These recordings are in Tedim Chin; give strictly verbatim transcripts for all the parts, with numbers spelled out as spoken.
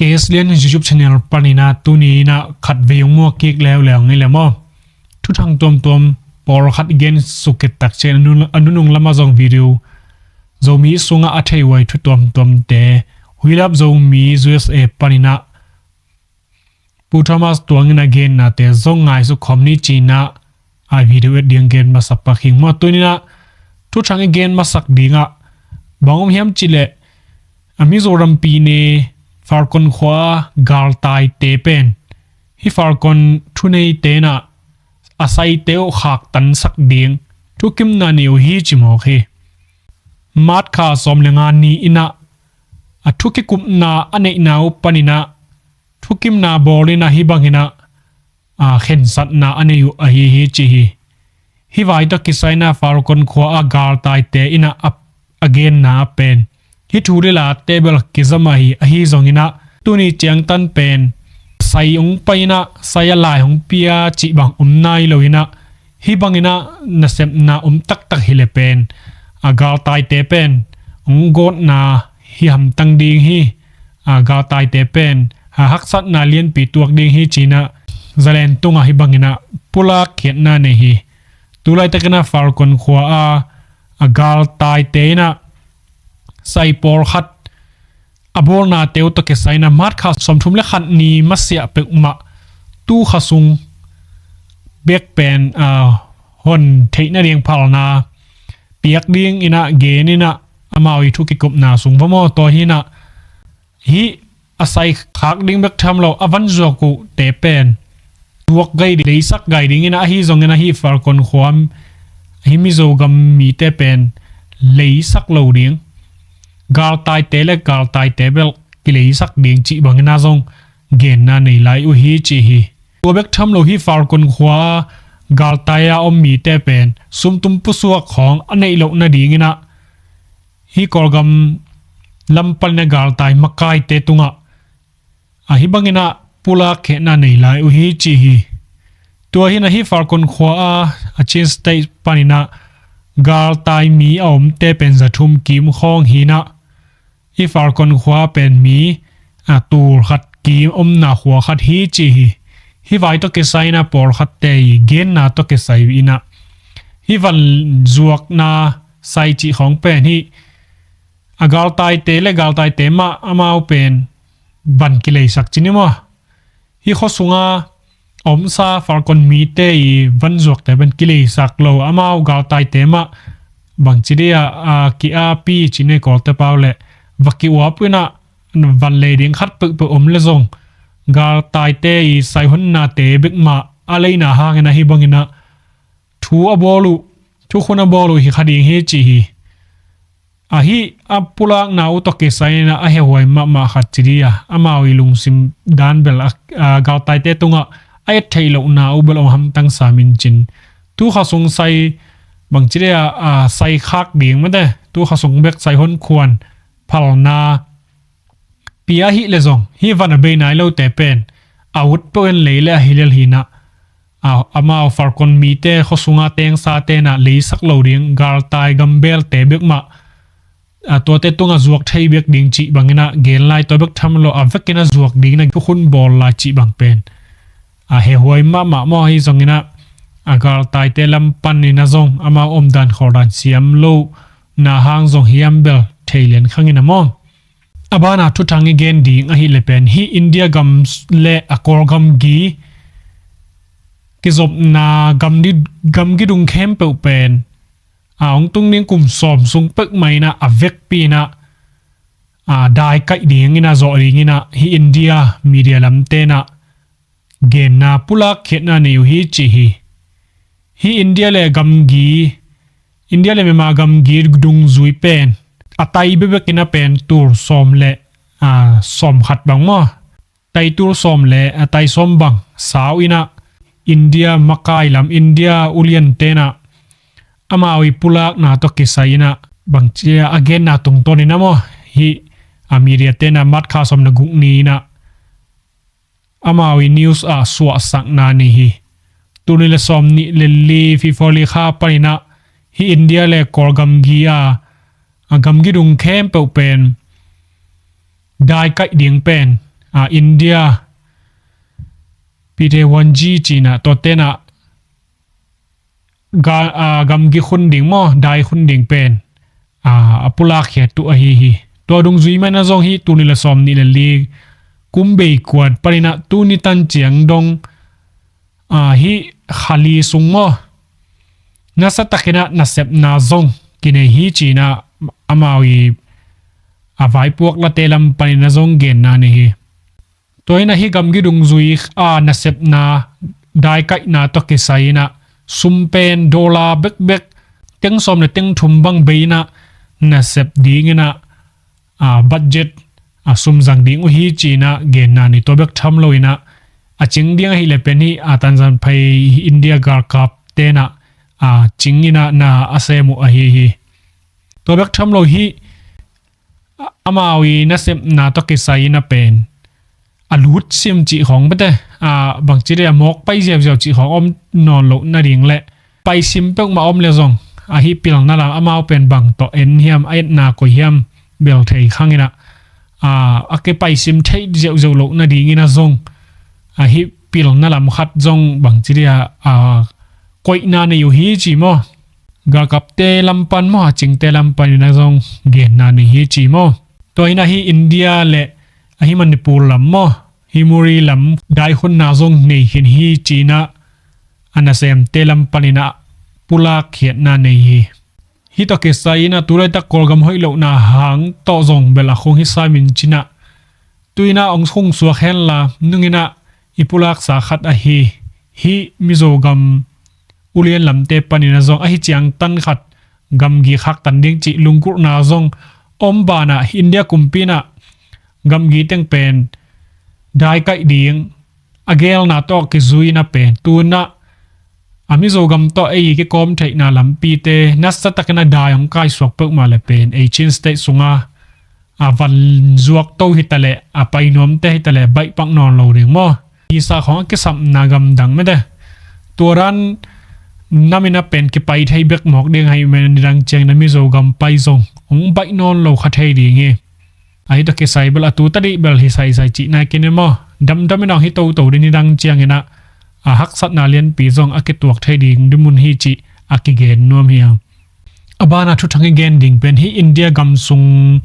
K S Lian YouTube channel panin ah tuni in ah khat vei hong muak kik leuleu ing ei le maw. Thuthang tuamtuam pawlkhat i gen suk khit tak ciangin a nunung lamah zong video Zomi sungah a thei huai thu tuamtuamte, huilap Zomi U S A panin ah Pu Thomas Tuang in a gennate zong ngaisuk khawm ni ci-in ah a video et ding gen masak pak hi ing maw. Tuni in ah thuthang i gen masak ding ah bang om hiam cih leh, a Mizoram pi ne Falkawn khua galtaite pen hih Falkawn thuneite in ah a saite uh khaktansak ding thukimna nei uh hi ci mawk hi. March kha sawm le nga ni in ah a thu kikupna a neihna uh panin ah thukimna bawl in ah hih bangin ah, aa, khensatna a nei uh ahi hi ci hi. Hih vai tawh kisai in ah Falkawn khua a galtaite in ah a, a genna ah pen hih thu le late bel kizom ahi, ahi zongin ah tuni ciangtan pen sai hong pai in ah sai a lai hong pia cih bang om nai lo in ah hih bangin ah nasepna om taktak hi le pen a galtaite pen hong gawtna hi hamtang ding hi. A galtaite pen a haksatna lianpi tuak ding hi ci-in ah zalen tungah hih bangin ah pulak khiatna nei hi. Tulaitakin ah Falkawn khua a, a galtaite in ah sai pawlkhat a bawlnate uh tawh kisai in ah March kha sawmthum le khat ni masiah peuhmah tu kha sung bek pen, aa, hon theih nading phalna piak dingin ah gen in ah amau i thu kikupna sung va maw. Tua hi in ah hih a sai khak ding bek tham lo a van zuak uhte pen zuak gai ding, leisak gai dingin ah ahi zongin ah hih Falkawn khua, hih Mizo gam mite pen leisak lo ding, galtaite le galtaite bel kileisak ding cih bangin ah zong genna nei lai uh hi ci hi. Tua bek tham lo hih Falkawn khua galtai a om mite pen sumtum pusuak khawng a neih loh nadingin ah hih Kawlgam lam panin ah galtai makaite tungah a hih bangin ah pulak khiatna nei lai uh hi ci hi. Tua hi in ah hih Falkawn khua a, a Chin State panin ah galtai mi a omte pen za thum kim khawng hi in ah hih Falkawn khua pen mi, a, tul khat kim omna khua khat hi ci hi. Hih vai tawh kisai in ah pawlkhatte i genna tawh kisai in ah hih van zuakna sai cih khawng pen hih a galtaite le galtaite mah amau pen van kileisak ci ni maw. Hih khua sunga a omsa Falkawn mite i van zuakte pen kileisak lo, amau galtaite mah bangci dih a, a ki-api ci ni Kawlte pau le va ki-uap uh in ah van lei ding khat peuhpeuh om le zong galtaite i sai honnate bek mah a leina hangin ah hih bangin ah thu a bawl uh, thukhun a bawl uh hi kha ding hi ci hi. A hih a pulakna uh tawh kisai in ah a hehhuai mahmah khat ci dih a, amau i lungsim dan bel a, a, galtaite tungah a et theih lohna uh bel om hamtang sam in cin. Tu kha sung sai bangci dih a, a, sai khak ding mate, tu kha sung bek sai hon khuan phalna pia hi le zong hih van a bei nai lote pen a ut peuh in lei le a hi lel hi in ah, a, amau Falkawn mite khua sunga tengsate in ah leisak lo ding galtai gambelte bek mah, a, tuate tungah zuak thei bek ding cih bangin ah gen lai. Tua bek tham lo a vekin ah zuak dingin ah thukhun bawl lai cih bang pen a hehhuai mahmah maw. Ahi zongin ah a galtaite lam panin ah zong amau omdan khawldan siam lohna hang zong hiam bel thei lian khang in ah maw. A bana thuthang i gen ding ahi le pen hih India gam le a Kawlgam gi kizopna gam di, gam gi dung khempeuh pen a hong tung ding kum sawm sung peuhmah in ah a vekpi in ah, a, dai kaih dingin ah zawh dingin ah hih India media lamte in ah genna pulak khiatna nei uh hi ci hi. Hih India le gamgi, India le Myanmar gamgi dungzui pen a tai bekbek in ah pen tul sawm le, a, sawm khat bang maw, tai tul sawm le, a, tai sawm bang sau in ah India makai lam, India uliante in ah amau i pulakna tawh kisai in ah bangci a genna tungtawn in ah maw, hih a media te in ah March kha sawm le guk ni in ah amau i news ah suahsakna nei hi. Tul nih le sawm nih le li February kha panin ah hih India le Kawlgam gi a, a gamgi dung khempeuh pen dai kaih ding pen a, India, P T One G ci-in ah, tua ten ah ga, a, gamgi khun ding maw, dai khun ding pen, a, a pulak khiat uh ahi hi. Tua dungzui mah in ah zong hih tul nih le sawm nih le li kum bei kuat panin ah tuni tan ciang dong, a, hih kha li sung maw, nasa takin ah nasepna zong kinei hi ci-in ah amau i, a, vaipuak late lam panin ah zong genna nei hi. Tua in ah hih gamgi dungzui, a, nasepna, daikaihna tawh kisai in ah sum pen dollar bekbek teng sawm le teng thum bang bei in ah nasep dingin ah, a, budget, a, sum zang ding uh hi ci-in ah genna nei. Tua bek tham lo in ah a cing ding ahih leh pen hih, a, Tanzan phei India galkap ten ah, a, cing in ah na a sem uh ahi hi. Tua bek tham lo hih, a, amau i nasepna tawh kisai in ah pen a lut sim cih khawng bete, a, bangci dih a mawk pai ziauziau cih khawng om nawn loh nading le paisim peuhmah om le zong, a, hih pilna lam amau pen bang tawh en hiam, a etna koi hiam bel thei khang in ah, a, a kipaisim theih ziauziau loh nadingin ah zong, a, hih pilna lam khat zong bangci dih a, a, koihna nei uh hi ci maw. Galkapte lam pan maw, a cingte lam panin ah zong genna nei hi ci maw. Tua in ah hih India le, a, hih Manipur lam maw, hih Moreh lam dai khunna zong nei khin hi ci-in ah a nasemte lam panin ah pulak khiatna nei hi. Hih tawh kisai in ah tu laitak Kawlgam hoih lohna hang tawh zong bel a khung hi sam in cin ah, tu in ah hong khung suak hen la, nung in ah i pulaksa khat ahi hih Mizo gam ulian lamte panin ah zong ahi ciangtan khat gamgi khaktan ding cih lunggulhna zong om banah, India kumpi in ah gamgi teng pen daikaih ding a geelna tawh kizui in ah pen tu in ah a Mizo gam tawh ei kikawm theihna lampite nasa takin ah dai hong kaisuak peuhmah le pen ei Chin State sungah a van zuak to hi ta leh, a pai nuamte hi ta leh baih pak nawn lo ding maw. Visa khawng a kisapna gamdang mete, tua dan nam in ah pen kipai thei bek mawk ding ahih manin nidang ciangin ah Mizo gam pai zong hong baih nawn lo kha thei ding hi. Ahi tawh kisai bel a tu tadih bel hi saisai cihna i kine maw. Damdam in ah hong hi toto ding, nidang ciangin ah a haksatna lianpi zong a kituak thei ding dinmun hi cih a kigen nuam hi hang. A banah thuthang i gen ding pen hih India gam sung,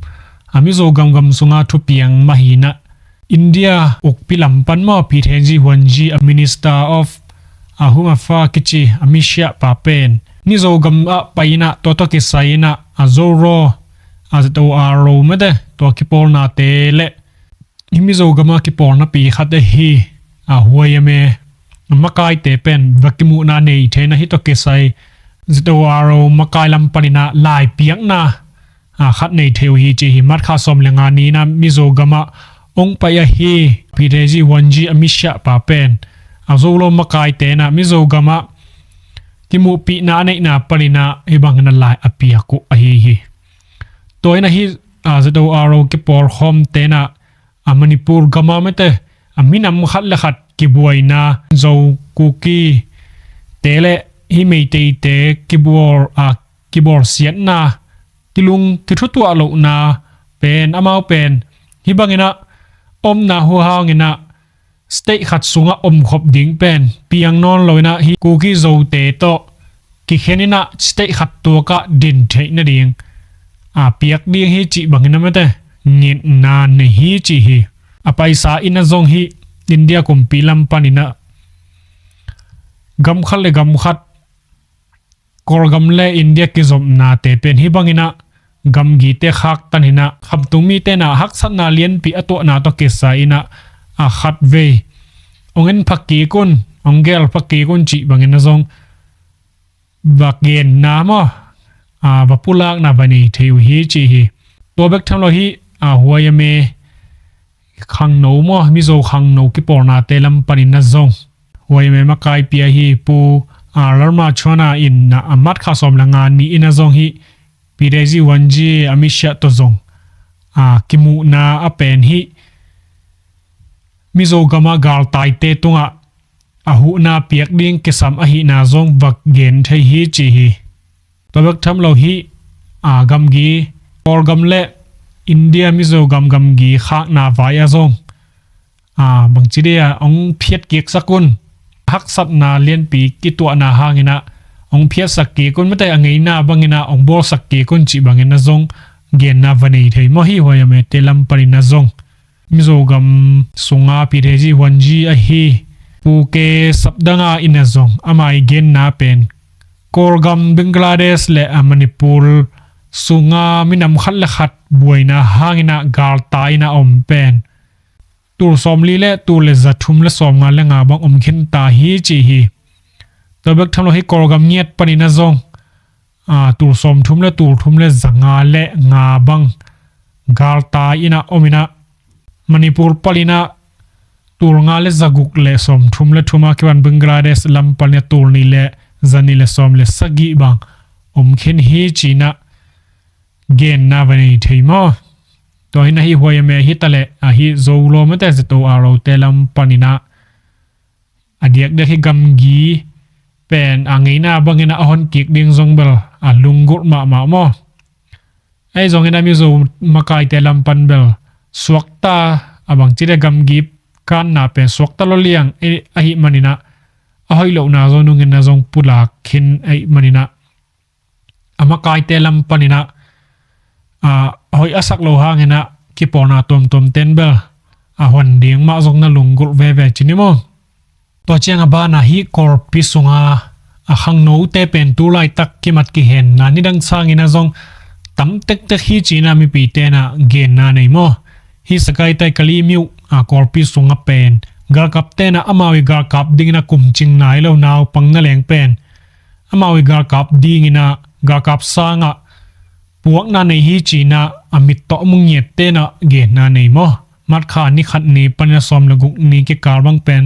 a, Mizo gam gam sungah thupiang mah hi in ah, India ukpi lam pan maw, P T G Huanji, a, Minister of, a, Home Affairs kici, a, mi siah pa pen Mizo gam ah pai in ah tua tawh kisai in ah, a, Zoro, a, Z O R O mete, tua kipawlnate le hih Mizo gam ah kipawlnapi khat ahi, a, Huai a me makaite pen va kimuhna nei thei in ah hih tawh kisai Z O R O makai lam panin ah laipiakna, a, khat nei thei uh hi ci hi. March kha sawm le nga ni in ah Mizo gam ah hong pai ahi P T G Huanji, a, mi siah pa pen, a, Zolo makaite in ah Mizo gam ah kimuhpihna a neihna panin ah hih bangin ah lai a piak uh ahi hi. Tua in ah hih, a, Z O R O kipawlkhawmte in ah, a, Manipur gam ah mete, a, minam khat le khat kibuaina, Zo, Kuki te le hih Meiteite kibawl, a, kibawlsiatna, kilung kithutuah lohna pen, amau pen hih bangin ah omna uh hangin ah state khat sungah omkhop ding pen piang nawn lo in ah hih Kuki Zote tawh kikhen in ah state khat tuak ah din theih nading, a, piak ding hi cih bangin ah mete, ngetna nei hi ci hi. A paisa in ah zong hih India kumpi lam panin ah gam khat le gam khat, Kawlgam le India kizopnate pen hih bangin ah gamgite khaktan in ah khamtung mite in ah haksatna lianpi a tuahna tawh kisai in ah, a, khatvei hong en pha kik un, hong geel pha kik un cih bangin ah zong va genna maw, a, va pulakna va nei thei uh hi ci hi. Tua bek tham lo hih, a, Huai a me khangno maw, Mizo khangno kipawlnate lam panin ah zong Huai a me makaipi ahi Pu, a, Lalma Chuana in ah, a, March kha sawm le nga ni in ah zong hih P T G Huanji, a, mi siah tawh zong, a, kimuhna a pen hih Mizo gam ah galtaite tungah a huhna piak ding kisam ahihna zong va gen thei hi ci hi. Tua bek tham lo hih, a, gamgi, Kawlgam le India Mizo gam gamgi khakna vai ah zong a, bangci dia ong phiat kiksak un. Haksatna lianpi kituahna hangin ah ong phiatsak kik un, mate a ngeina bangin ah ong bawlsak kik un cih bangin ah zong genna va nei thei maw, hih Huai A Me te lam panin ah zong. Mizo gam sunga Pi Thei Ji Huan Ji ahi Pu Ke Sap Dang a in ah zong ama i genna pen Kawlgam, Bangladesh le a Manipur sunga minam khat le khat buaina hangin ah galtai in ah om pen tul sawmli le tul le za thum le sawmnga le nga bang om khin ta hi ci hi. Tua bek tham lo hi Kawlgam ngiat panin ah zong, a, tul sawmthum le tul thum le za nga le nga bang galtai in ah om in ah, Manipur palin ah tul nga le za guk le sawmthum le thum a kipan Bangladesh lam palin ah tul nih le za nih le sawm le sagih bang om khin hi ci-in ah genna va nei thei maw? Tua hi-in ah hih Huai A Me hi ta leh, a, hih Zo Law mate Z O R O te lam panin ah a diakdiak hih gamgi pen a ngeina bangin ah a hon kik ding zong bel a lunggulh mahmah maw? Ahi zongin ah Mizo makaite lam pan bel suakta, a, bangci dia gamgi kanna pen suakta lo liang, e, ahih manin ah a hoih lohna zong nungin ah zong pulak khin ahih manin ah a makaite lam panin ah, a, hoih a sak lo hangin ah kipawlna tuamtuam ten bel a hon ding mah zong na lunggulh veve ci ni maw? Tua ciang a ban ah hih Kawlpi sunga a khangnote pen tu laitak kimat kihenna nidang sangin ah zong tam tektek hi ci-in ah mipite in ah genna nei maw? Hih Sagaing tai Kalaymyo, a, Kawlpi sungah pen galkapte in ah amau i galkap dingin ah kumcing nai lo naupang na leng pen amau i galkap dingin ah galkap sangah puakna nei hi ci-in ah a mit tawh a mu ngiatte in ah genna nei maw? March kha ni khat ni panin ah sawm le guk ni kikal bang pen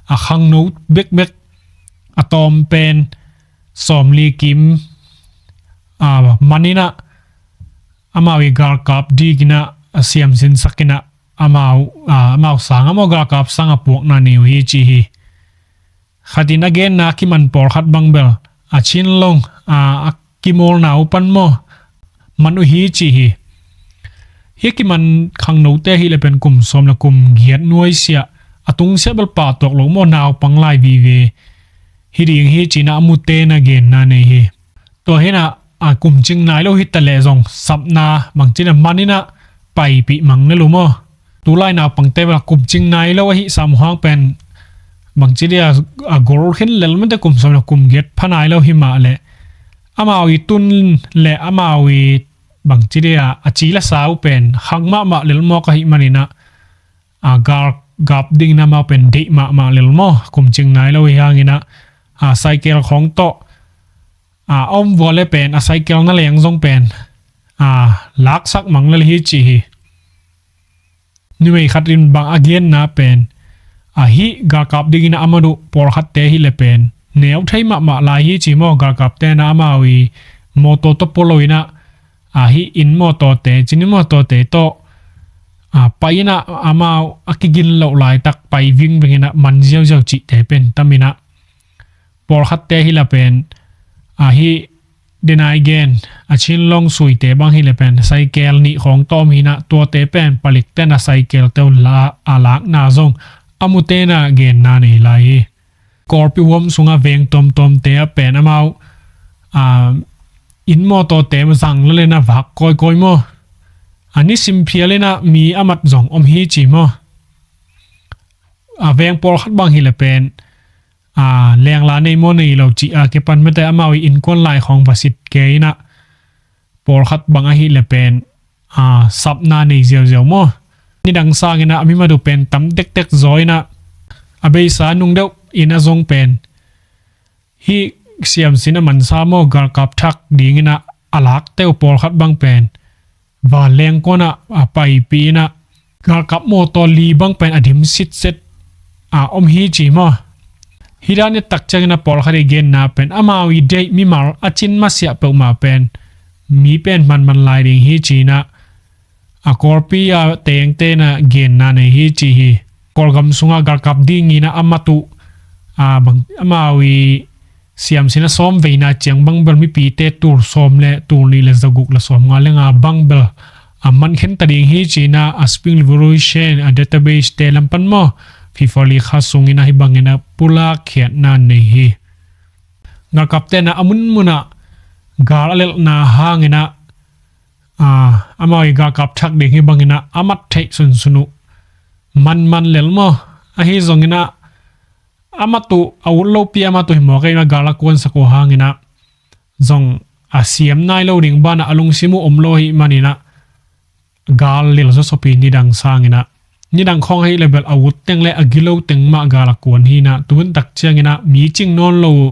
a khangno bekbek a tawm pen sawmli kim, a, man in ah amau i galkap dingin ah a siamsinsak in ah amau, a, amau sangah maw galkap sangah puakna nei uh hi ci hi. Khat in a genna kiman pawlkhat bang bel a Chinlong, a, a kimawlna uh pan maw man uh hi ci hi. Hih kiman khangnote ahih leh pen kum sawm le kum giat nuaisiah, a tungsiah bel pahtuak lo maw, naupang lai vive hi ding hi ci-in ah a mute in ah genna nei hi. Tua hi-in ah, a, kumcing nai lo hi ta leh zong sapna bangci dia man in ah paipih mang lel uh maw? Tulai naupangte bel kumcing nai lo ahih sam uh hang pen bangci dia a gol khin lel mate, kum sawm le kum giat pha nai lo hi mah leh amau i tun le amau i bangci dia a ci le sa uh pen khang mahmah lel mawk ahih manin ah, a, galkap dingin ah amau pen deih mahmah lel maw? Kumcing nai lo hi hangin ah, a, cycle khawng tawh, a, a om vua le pen a cycle na leng zong pen, a, laksak mang lel hi ci hi. Numei khat in bang a genna pen, a, hih galkap dingin ah a mat uh pawlkhatte ahih leh pen neu thei mahmah lai hi ci maw? Galkapte in ah amau i mawtaw tawh pua lo-in ah, a, hih inn mawtawte, ci ni, mawtawte tawh, a, pai-in ah amau a kigin loh laitak pai vingveng in ah man ziauziau cihte pen tam in ah, pawlkhatte ahih leh pen, a, hih denai gen, a, Chinlong suite bang ahih leh pen cycle nih khawng tawh om hi-in ah, tuate pen palikte in ah cycle te uh la, a, lakna zong a mute in ah genna nei lai hi. Kawlpi huam sungah veng tuamtuamte ah pen amau, a, inn mawtawte zang lel-in ah vak kawikawi maw? A, nisim phial-in ah mi a mat zong om hi ci maw? A, veng pawlkhat bang ahih leh pen, a, lengla nei maw nei lo cih a kipan mate amau i innkuan lai khawng va sit kei-in ah pawlkhat bang ahih leh pen, a, sapna nei ziauziau maw? Nidang sangin ah a mi mat uh pen tam tektek zaw-in ah, a beisa nung deuh in ah zong pen hih siamsin a mansa maw, galkap thak dingin ah a lakte uh pawlkhat bang pen vanleng kuan ah, a, paipih in ah galkap mawtaw li bang pen a dim sitset, a, om hi ci maw? Hih dan i et tak ciangin ah pawlkhat i genna pen amau i deih mimal a cin masiah peuhmah pen mi pen manman lai ding hi ci-in ah, a, Kawlpi a tengte in ah genna nei hi ci hi. Kawlgam sungah galkap dingin ah a mat uh, a, bang, amau i siamsin a sawm veina ciang bang bel mipite tul sawm le tul nih le za guk le sawmnga le nga bang bel a man khen ta ding hi ci-in ah, a Spring Revolution a database te lam pan maw, FIFA League kha sungin ah hih bangin ah pulak khiatna nei hi. Galkapte in ah a munmun ah gal a lelhna hangin ah, ah, amau i galkap thak ding hih bangin ah a mat theih sunsun uh manman lel maw. Ahi zongin ah a mat uh, a ut lopi a mat uh hi mawk ei, a gal a kuansak uh hangin ah zong a siam nai lo ding banah a lungsim uh om lo ahih manin ah gal lel zawsawpi nidang sangin ah, nidang khawng ahih leh bel a ut teng le a gilo teng mah gal a kuan hi-in ah, tuhun tak ciangin ah mi cing nawn lo uh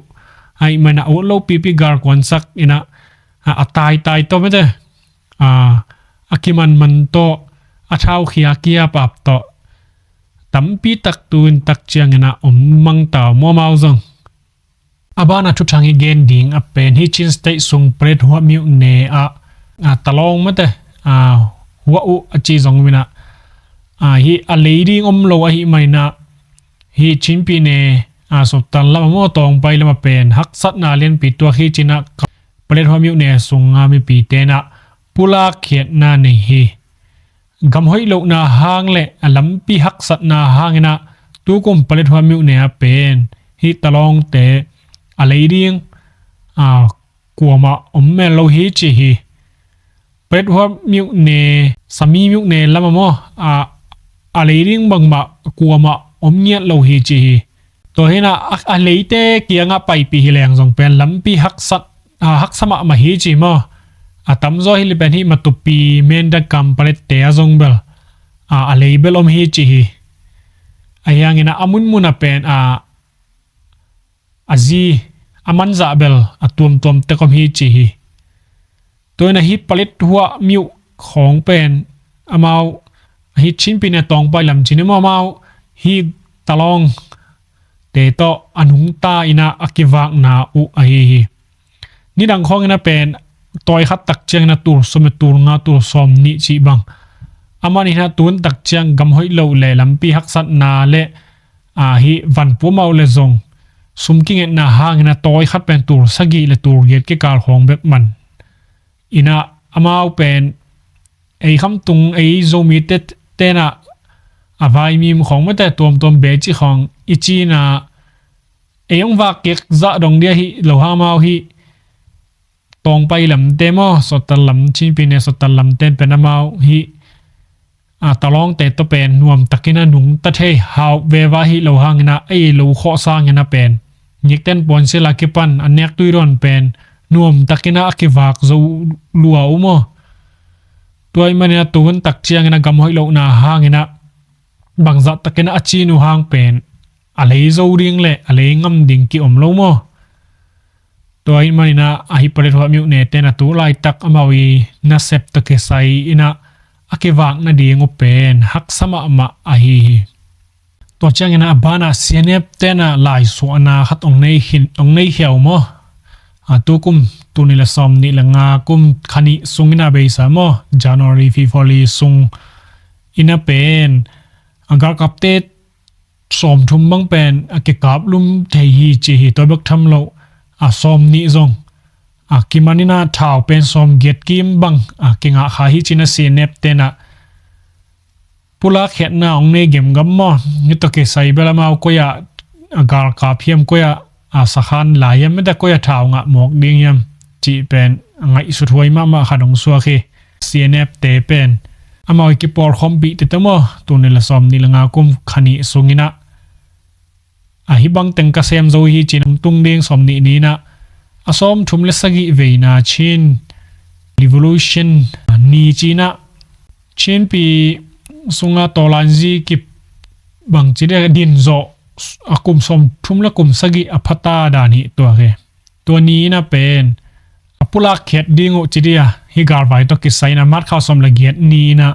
ahih manin ah a ut lopipi gal kuansak in ah, a, a taitai tawh mete, a, a kimanman tawh, a thaukhia kiapap tawh tampi tak tuhun tak ciangin ah om mang ta uh maw amau zong. A banah thuthang i gen ding a pen hih Chin State sung Paletwa myone ah, a, Talawng mate, a, Hua uh a ci zong uh in ah, a, hih a lei ding om lo ahih manin ah, hih Chin pyine, a, Sotan lam ah maw, Tawngpai lam ah pen haksatna lianpi tuak hi ci-in ah Paletwa myone sungah mipite in ah pulak khiatna nei hi. Gam hoih lohna hang le a lampi haksatna hangin ah tukum Paletwa myone ah pen hih Talawngte a lei ding, a, kuamah om mel lo hi ci hi. Paletwa myone, Sami myone lam ah maw, a, a lei ding bangmah kuamah om ngiat lo hi ci hi. Tua hi-in ah a, a leite kiangah paipih hi leng zong pen lampi haksat, a, haksa mahmah hi ci maw. A tamzaw hi leh pen hih Matupi, Mendakam, Palette ah zong bel, a, a lei bel om hi ci hi. Ahi hangin ah a munmun ah pen, a, a zi, a manzah bel a tuamtuam tek om hi ci hi. Tua hi-in ah hih Paletwa myo khawng pen amau, hih Chin pyine Tawngpai lam ci ni maw, amau hih Talawngte tawh a nungta in ah a kivakna uh ahi hi. Nidang khawngin ah pen tawi khat tak ciangin ah tul sawm le tul nga, tul sawm nih cih bang. Amah in ah tuhun tak ciang gam hoih loh le lampi haksatna le, a, hih vanpua mah uh le zong sum kingetna hangin ah tawi khat pen tul sagih le tul giat kikal khawng bek man. In ah amau pen ei khamtung, ei Zomite, te in ah a vaimim khawng mate, tuamtuam beci khawng i ci-in ah ei hong vak kik zah dong dia hi lo hang amau hih Tawngpai lamte maw, Sotan lam, Chin pyine Sotan lamte pen amau hih, a, Talawngte tawh pen nuamtakin a nungta thei, hau veva hi lo hangin ah ei lo khawh sangin ah pen nikten puansilh a kipan a nek tuidawn pen nuamtakin ah a kivak zo lua uh maw. Tua ahih manin ah tuhun tak ciangin ah gam hoih lohna hangin ah bangzah takin ah a cin uh hang pen a lei zo ding le a lei ngam ding ki-om lo maw. Tua ahih manin ah, a, hih Paletwa myone te in ah tu laitak amau i nasep tawh kisai in ah a kivak nading uh pen haksa mahmah ahi hi. Tua ciangin ah a banah C N F te in ah laisuahna khat hong nei khin, hong nei khia uh maw. A, tukum, tul nih le sawm nih le nga kum kha nih sungin ah beisa maw, January, February sung in ah pen a galkapte sawmthum bang pen a kikaplum thei hi ci hi. Tua bek tham lo, a, sawm nih zong, a, kiman in ah thau pen sawm giat kim bang, a, kingah kha hi ci-in ah C N F te in ah pulak khiatna hong nei gemgam maw. Hih tawh kisai bel amau koi ah, a, galkap hiam, koi ah, a, sakhan lai hiam, mete koi ah thau ngah mawk ding hiam cih pen a ngaihsut huai mahmah khat hong suak hi. C N F te pen amau i kipawlkhawmpih tete maw, tul nih le sawm nih le nga kum kha nih sungin ah, a, hih bang teng ka sem zo hi ci-in hong tung ding sawm nih ni-in ah, a sawmthum le sagih veina Chin Revolution ni ci-in ah, Chinpi sunga tawlanzi kip bang ci dia din zawh, a, kum sawmthum le kum sagih a phata dan hi tua hi. Tua ni-in ah pen a pulak khiat ding uh ci dia, hih galvai tawh kisai in ah March kha sawm le giat ni-in ah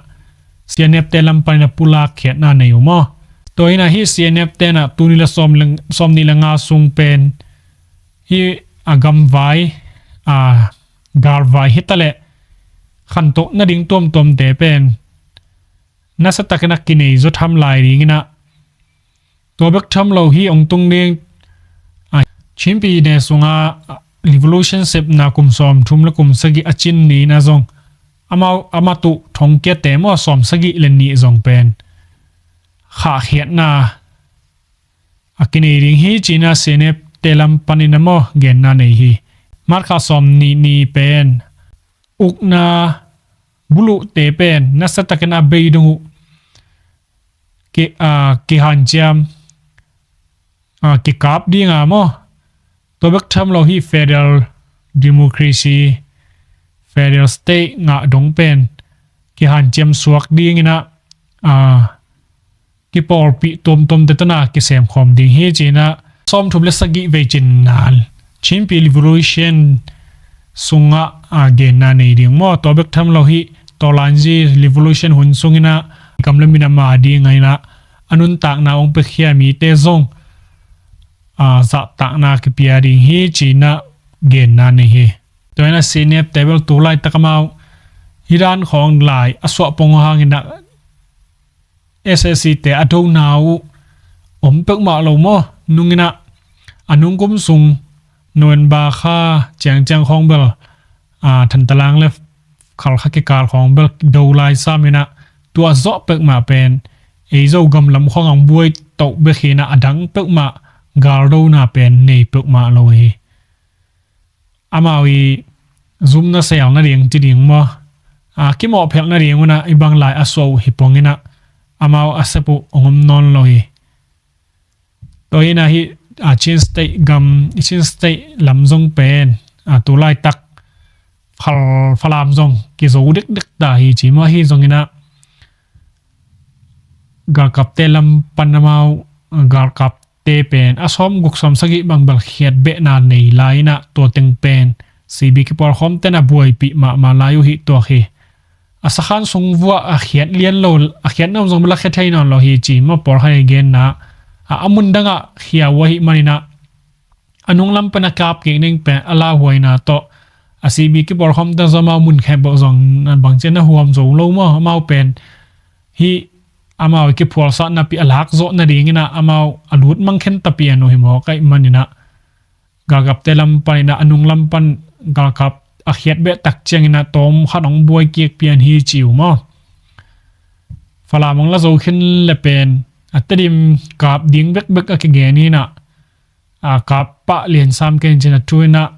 C N F te lam panin ah pulak khiatna nei uh maw. Tua hi-in ah hih C N F te in ah tul nih le sawm le, sawm nih le nga sung pen hih a gamvai, a, galvai hi ta leh khantoh nading tuamtuamte pen nasa takin a kinei zaw tham lai dingin ah, tua bek tham lo hih hong tung ding, a, Chinpi ne sunga, a, revolution sepna kum sawmthum le kum sagih a cin ni-in ah zong amau, a mat uh hong kiate maw, sawm sagih le nih zong pen khahkhiatna a kinei ding hi ci-in ah C N F te lam panin ah maw genna nei hi. March kha sawm nih ni pen ukna buluhte pen nasa takin a bei dong uh ki, a, kihanciam, a, kikap ding a maw, tua bek tham lo hi, federal democracy, federal state ngah dong pen kihanciam suak dingin ah, a, kipawlpih tuamtuamte tawh na kisemkhawm ding hi ci-in ah sawmthum le sagih vei cin nan Chinpi Revolution sungah, a, genna nei ding maw, tua bek tham lo hi, Tawlanzi Revolution hun sungin ah gam le min a ma ding a in ah a nuntakna hong piakhia mite zong, a, zahtakna kipia ding hi ci-in ah genna nei hi. Tua in ah C N F te bel tu laitak amau hih dan khawng lai a suah pong hangin ah S A C te a dona uh om peuhmah lo maw. Nungin ah a nungkum sung November kha ciangciang khawng bel, a, Thantlang le Khalkha kikal khawng bel do lai sam in ah tua zawh peuhmah pen ei Zogam lam khawng ang buai toh bek hi in ah a dang peuhmah galdona pen nei peuhmah lo hi. Amau i zumna selna ding ci ding maw, a, kimawhphelhna ding un ah i bang lai a suah uh hi pongin ah amau a sep uh hong om nawn lo hi. Tua hi in ah hih, a, Chin State gam, Chin State lam zong pen, a, tu laitak Fal-, Falam zong kizo dikdik ta hi ci maw. Ahi zongin ah galkapte lam pan amau galkapte pen a sawmguk sawmsagih bang bel khiatbehna nei lai in ah tua teng pen C B kipawlkhawmte in a buaipih mahmah lai uh hi tuak hi. A sakhan sung vuah a khiat lian lo, a khiat nuam zong bel a khia thei nawn lo hi ci maw, pawlkhat i genna. A, a mun dangah khia uh ahih manin ah a nunglam pen a kap kik ding pen a lauhuaina tawh a C B kipawlkhawmte zong amau mun khempeuh zong bangci a na huam zo lo maw. Amau pen hih amau i kiphualsatna pi a lak zawh nadingin ah amau a lut mang khen ta pian uh hi mawk ahih manin ah galkapte lam panin ah a nunglam pan galkap a khiatbeh tak ciangin ah tawmkhat hong buai kik pian hi ci uh maw. Falam hong la zo khin le pen a Tedim kap ding bekbek a kigen hi in ah, a, kap pah lian sam kei in ci-in ah tu in ah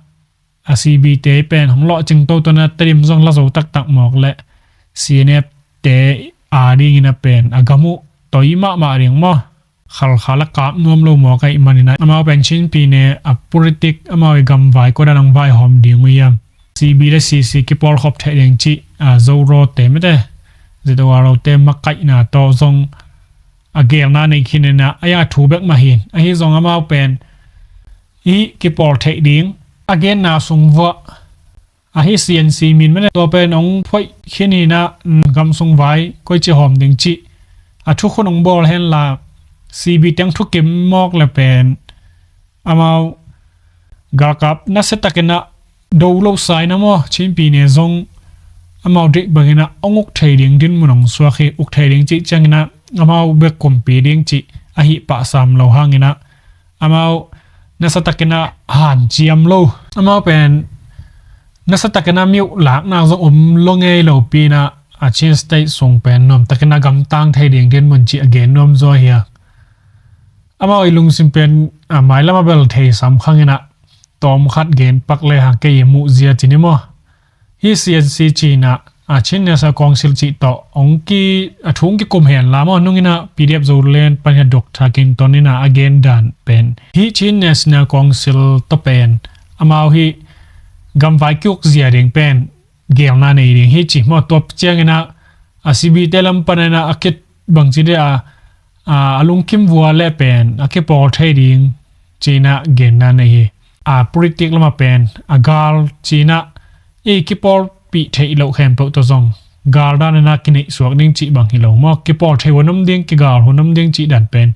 a C B te pen hong lawhcing toto in ah Tedim zong la zo taktak mawk leh C N F te a dingin ah pen a gam uh toi mahmah ding maw. Khalkha la kap nuam lo mawk ahih manin ah amau pen Chinpi ne a politic, amau i gamvai kua dan hong vaihawm ding uh hiam, C B le C C kipawlkhop theih ding cih, a, Zorawte mete, Z O R O te makaihna tawh zong a gelna nei khin in ah a ya thu bek mah hi. Ahi zong amau pen i kipawl theih ding a genna sung vuah ahi C N C min mene tua pen hong phoih khin hi in ah, mm, gam sung vai koici hawm ding cih a thukhun hong bawl hen la C B teng thukim mawk le pen amau galkap nasia takin ah do lo sa in ah maw, Chinpi ne zong amau deih bangin ah hong uk thei ding dinmun hong suak hi. Uk thei ding cih ciangin ah amau bek kumpi ding cih ahi pah sam lo hangin ah amau nasa takin ah hanciam lo. Amau pen nasa takin ah mi uh lakna zong om lo ngei lo pi in ah a Chin State sung pen nuam takin ah gamtang thei ding dinmun cih a gen nuam zaw hi a. Amau i lungsim pen, a, mailam a bel thei sam khang in ah tawmkhat gen pak le hang kei i muh zia ci ni maw. Hih C N C ci in ah, a, Chin National Council cih tawh hong ki, a, thu hong kikum hen la maw, nung in ah P D F Zoland pan hi a Doctor Kin Tawng in ah a gen dan pen hih Chin National Council tawh pen amau hih gamvai kiuk zia ding pen gelna nei ding hi ci maw. Tua ciangin ah a C B te lam pan in ah a kit bangci dih a, a, a lungkim vua le pen a kipawl thei ding ci in ah genna nei hi. A, politic lam a pen a gal ci in ah i kipawlpih theih loh khempeuh tawh zong gal dan in ah kineih suak ding cih bang hi lo maw. Kipawl thei hun om ding, kigal hun om ding cih dan pen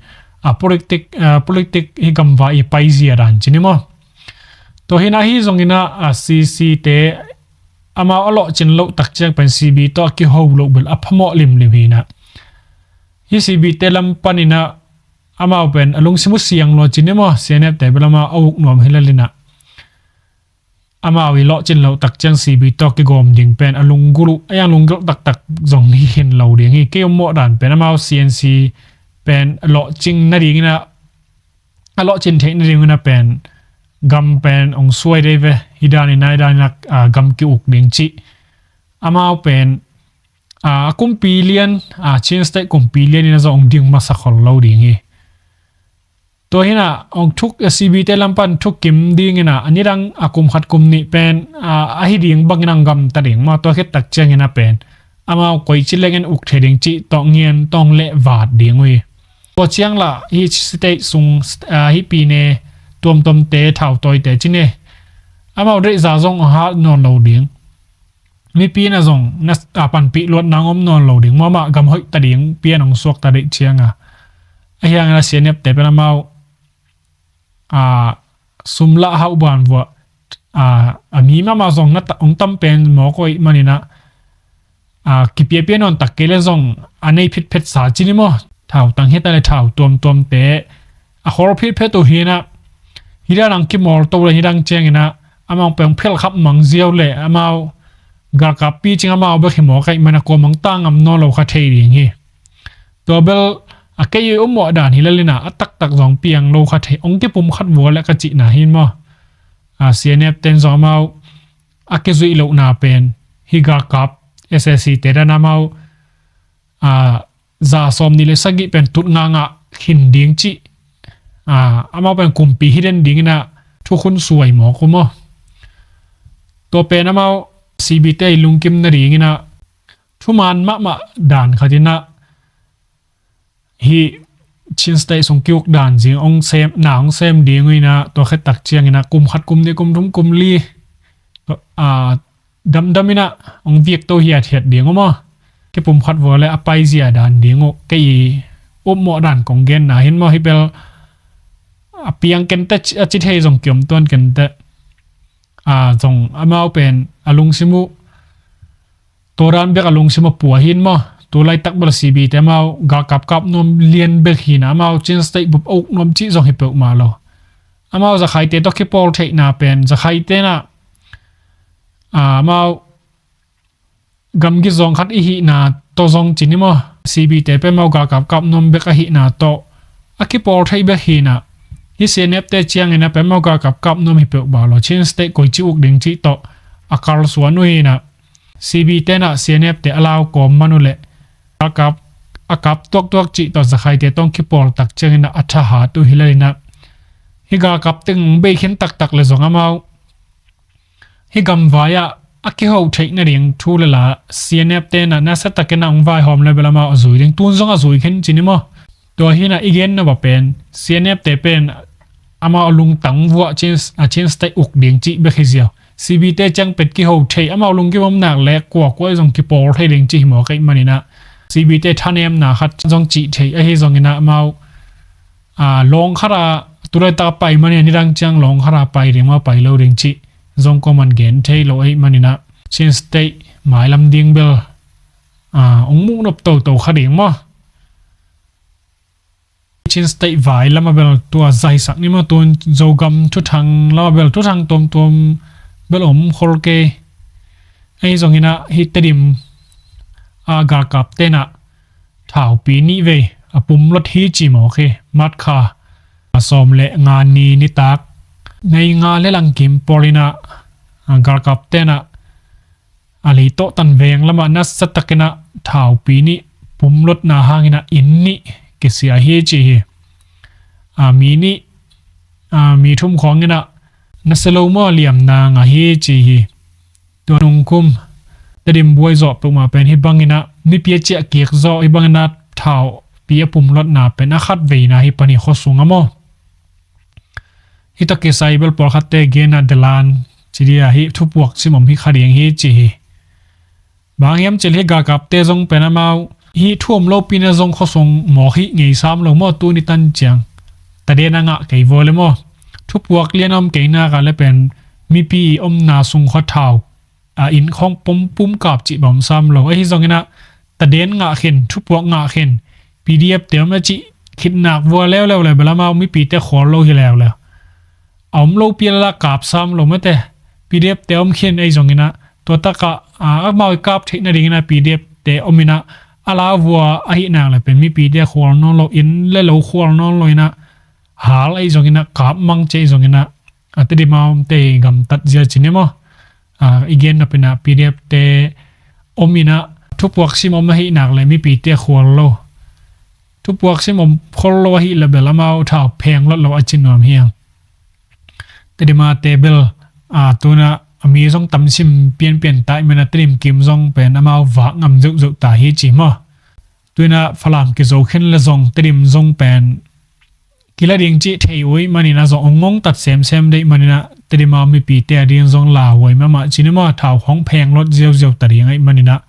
a politic, a, politic hi gamvai i paizia dan ci ni maw. Tua hi in ah ahi zongin ah a C C te amau a lawhcin loh tak ciang pen C B tawh a kiho loh bel a phamawh limlim hi in ah. Hih C B te lam pan in ah amau pen a lungsim uh siang lua ci ni maw, C N F te bel amau a uk nuam hi lel in ah. amau i lawhcin loh tak ciang C B tawh kigawm ding pen a lunggulh uh, a yang lunggulh taktak zong hi khin lo ding hi. Kei ummawh dan pen amau C N C pen a lawhcing nadingin ah, a lawhcin theih nadingin ah pen gam pen hong suai dei ve, hi danin ah, hi danin ah, ah, gam ki-uk ding cih. Amau pen, ah, a kumpi lian, ah, Chin State kumpi lianin ah zong hong ding masa khol lo ding hi. Tua hi in ah hong thuk, C B te lam pan thukim dingin ah, a nidang a kum khat kum nih pen, ah, a hi ding bangin ah hong gamta ding maw, tua khit tak ciangin ah pen amau koici leng in uk thei ding cih tawh ngian tawh hong lehvat ding uh hi. Tua ciang lah hih state sung, ah, hih pine tuamtuamte, thautawite ci ni, amau deihza zong a hat nawn lo ding. Mipi in ah zong na, ah, panpih luatna hong om nawn lo ding. Muamah gam hoih ta ding pian hong suakta deih ciang a, ahi hangin ah C N F te pen amau, ah, sum lah hauh ban vuah, ah, a mi mahmah zong na ta, hong tam pen mawk uh ahih manin ah, ah, kipiapia nawn tak kei le zong a nei phitphetsa ci ni maw, thautang hi ta le thau tuamtuamte a khol phitphet uh hi in ah, hi dan hong kimawl to le hi dang ciangin ah amau pen hong phelkhap mang ziau le amau galkap picing amau bek hi mawk ahih manin ah kuamah hong ta ngam nawn lo kha thei ding hi. Tua bel a kei ummawh dan hi lel in ah, a taktak zong piang lo kha thei, hong kipumkhat vua le ka cihna hi in maw. Ah, C N F ten zong amau a kizuih lohna pen hih galkap, S A C te dan amau, ah, za sawmnih le sagih pen tut ngangah khin ding cih, ah, amau pen kumpi hi den dingin ah thukhun suai mawk uh maw. Tua pen amau C B te i lungkim nadingin ah thuman mahmah dan khat in ah, hih Chin State sung ki-uk dan zing hong sem, na hong sem ding uh in ah, tua khit tak ciangin ah kum khat, kum nih, kum thum, kum li, ah, damdam in ah hong viak to hiathiat ding uh maw. Kipumkhat vua le a paizia dan ding uh, kei i ummawh dan kong genna hi in maw. Hih bel a piang kenteh, a ci thei zong kiom tuan kenteh. Ah, zong amau pen a lungsim uh, tua dan bek a lungsim a pua hi in maw. Tu laitak bel C B te amau galkap kap nuam lian bek hi in ah, amau Chin State bup a uk nuam cih zong hi peuhmah lo. Amau Zakhaite tawh kipawl theihna pen, Zakhaite in ah, ah, amau gamgi zawng khat i hihna tawh zong ci ni maw, C B te pen amau galkap kap nuam bek ahihna tawh a kipawl thei bek hi in ah, hih C N F te ciangin ah pen amau galkap kap nuam hi peuhmah lo, Chin State koici uk ding cih tawh a kalsuan uh hi in ah, C B te in ah C N F te a lau kawm man uh leh galkap a kap tuaktuak cih tawh Zakhaite tawh hong kipawl tak ciangin ah a thahat uh hi lel in ah, hih galkap teng bei khin taktak le zong amau hih gamvai ah a kiho theih nading thu le la C N F te in ah nasiatakin ah hong vaihawm le bel amau a zui ding, tun zong a zui khin ci ni maw. Tua hi in ah i gen nop a pen C N F te pen amau a lungtang vuah Chin, a Chin State uk ding cih bek hi ziau. C B te ciang pen kiho thei, amau lungkim om nak le kuakua i zong kipawl thei ding cih hi mawk ahih manin ah, C B te thanemna khat zong cih thei ahi zongin ah amau, ah, lawng khat ah tu laitak a pai man in ah nidang ciang lawng khat ah pai ding maw, pai lo ding cih zong kuaman gen thei lo ahih manin ah, Chin State mailam ding bel, ah, hong muh nop toto kha ding maw. Chin State vai lam a bel tua zaisak ni maw, tun Zogam thuthang lam a bel thuthang tuamtuam bel om khol kei. Ahi zongin ah hih Tedim a galkap te in ah thaupi nih vei a pumlot hi ci mawk hi. March kha a sawm le nga ni nitak, May nga le lang kim pawl in ah, a galkap te in ah a Leitawhtan veng lamah nasiatakin ah thaupi nih pumlotna hangin ah inn nih kisia hi ci hi. A mi nih, a mi thum khawngin ah nasia lo maw, liamna ngah hi ci hi. Tua nungkum Tedim buai zawh peuhmah pen hih bangin ah mipi a ciah kik zawh, hih bangin ah thaupi a pumlotna pen a khat veina hi pan hi khuasung a maw. Hih tawh kisai bel pawlkhatte gen ah dalan ci ding a, hih thupuak sim om hi kha ding hi ci hi. Bang hiam cih leh hih galkapte zong pen amau hih thu om lopi in ah zong khuasung mawk hi ngei sam lo maw, tuni tan ciang. Taden a ngah kei vua le maw, thupuak lian a om kei nak a le pen mipi i omna sung khua thau a inn khawng pum pum kap cih bang om sam lo. Ahi zongin ah taden ngah khin, thupuak ngah khin, P D F te om a cih khitnak vua leuleu le bel amau mipite khawl lo hi leuleu. A om lopi a la kap sam lo mate. P D F te om khin ei zongin ah, tua takah, a, amau i kap theih nadingin ah P D F te om in ah, a lau vua ahih nak leh pen mipite khual nawn lo, inn le lo khual nawn lo in ah, hal ei zongin ah, kap mang ci ei zongin ah, a, Tedim a omte gamtat zia ci ni maw. A, i gen nop in ah P D F te om in ah, thupuak sim om ahih nak leh mipite khual lo. Thupuak sim om khol lo ahih leh bel amau thau pheng lot lo a ci nuam hi hang. Tedim a te bel, a, tu in ah a mi zong tam sim pianpian ta ahih manin ah Tedim kim zong pen amau vak ngam zeuhzeuh ta hi ci maw. Tu in ah Falam kizo khin leh zong Tedim zong pen kila ding cih thei uh ahih manin ah zong hong ngongtat semsem ding ahih manin ah Tedim a mipite ading zong lauhuai mahmah ci ni maw, thau hong pheng lot ziauziau ta ding ahih manin ah.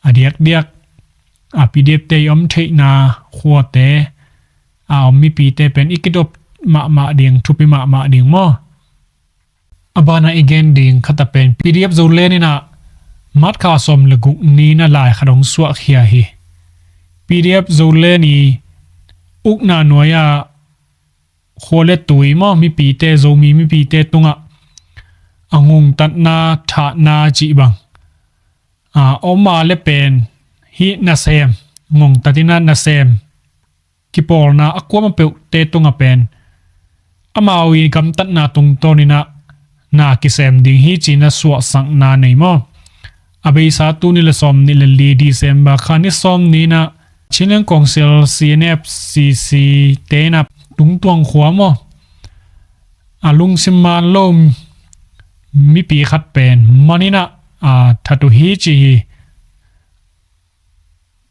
A diakdiak, a, P D F te i om theihna khuate a om mipite pen i kidop mahmah ding, thupi mahmah ding maw. A ban ah i gen ding khat ah pen P D F Zoland in ah March kha sawm le guk ni in ah lai khat hong suahkhia hi. P D F Zoland i ukna nuai ah khua le tui maw, mipite, Zomi mipite tungah a ngongtatna, thahna cih bang, a, om a leh pen hih nasem, ngongtat in ah nasem kipawlna a kuamah peuhte tungah pen amau i gamtatna tungtawn in ah na kisem ding hi ci in ah suahsakna nei maw. A beisa tul nih le sawm nih le li December kha ni sawm ni in ah Chinland Council, C N F, C C te in ah Lungtuang khua maw, a, lungsim man lo mipi khat pen man in ah, a, that uh hi ci hi.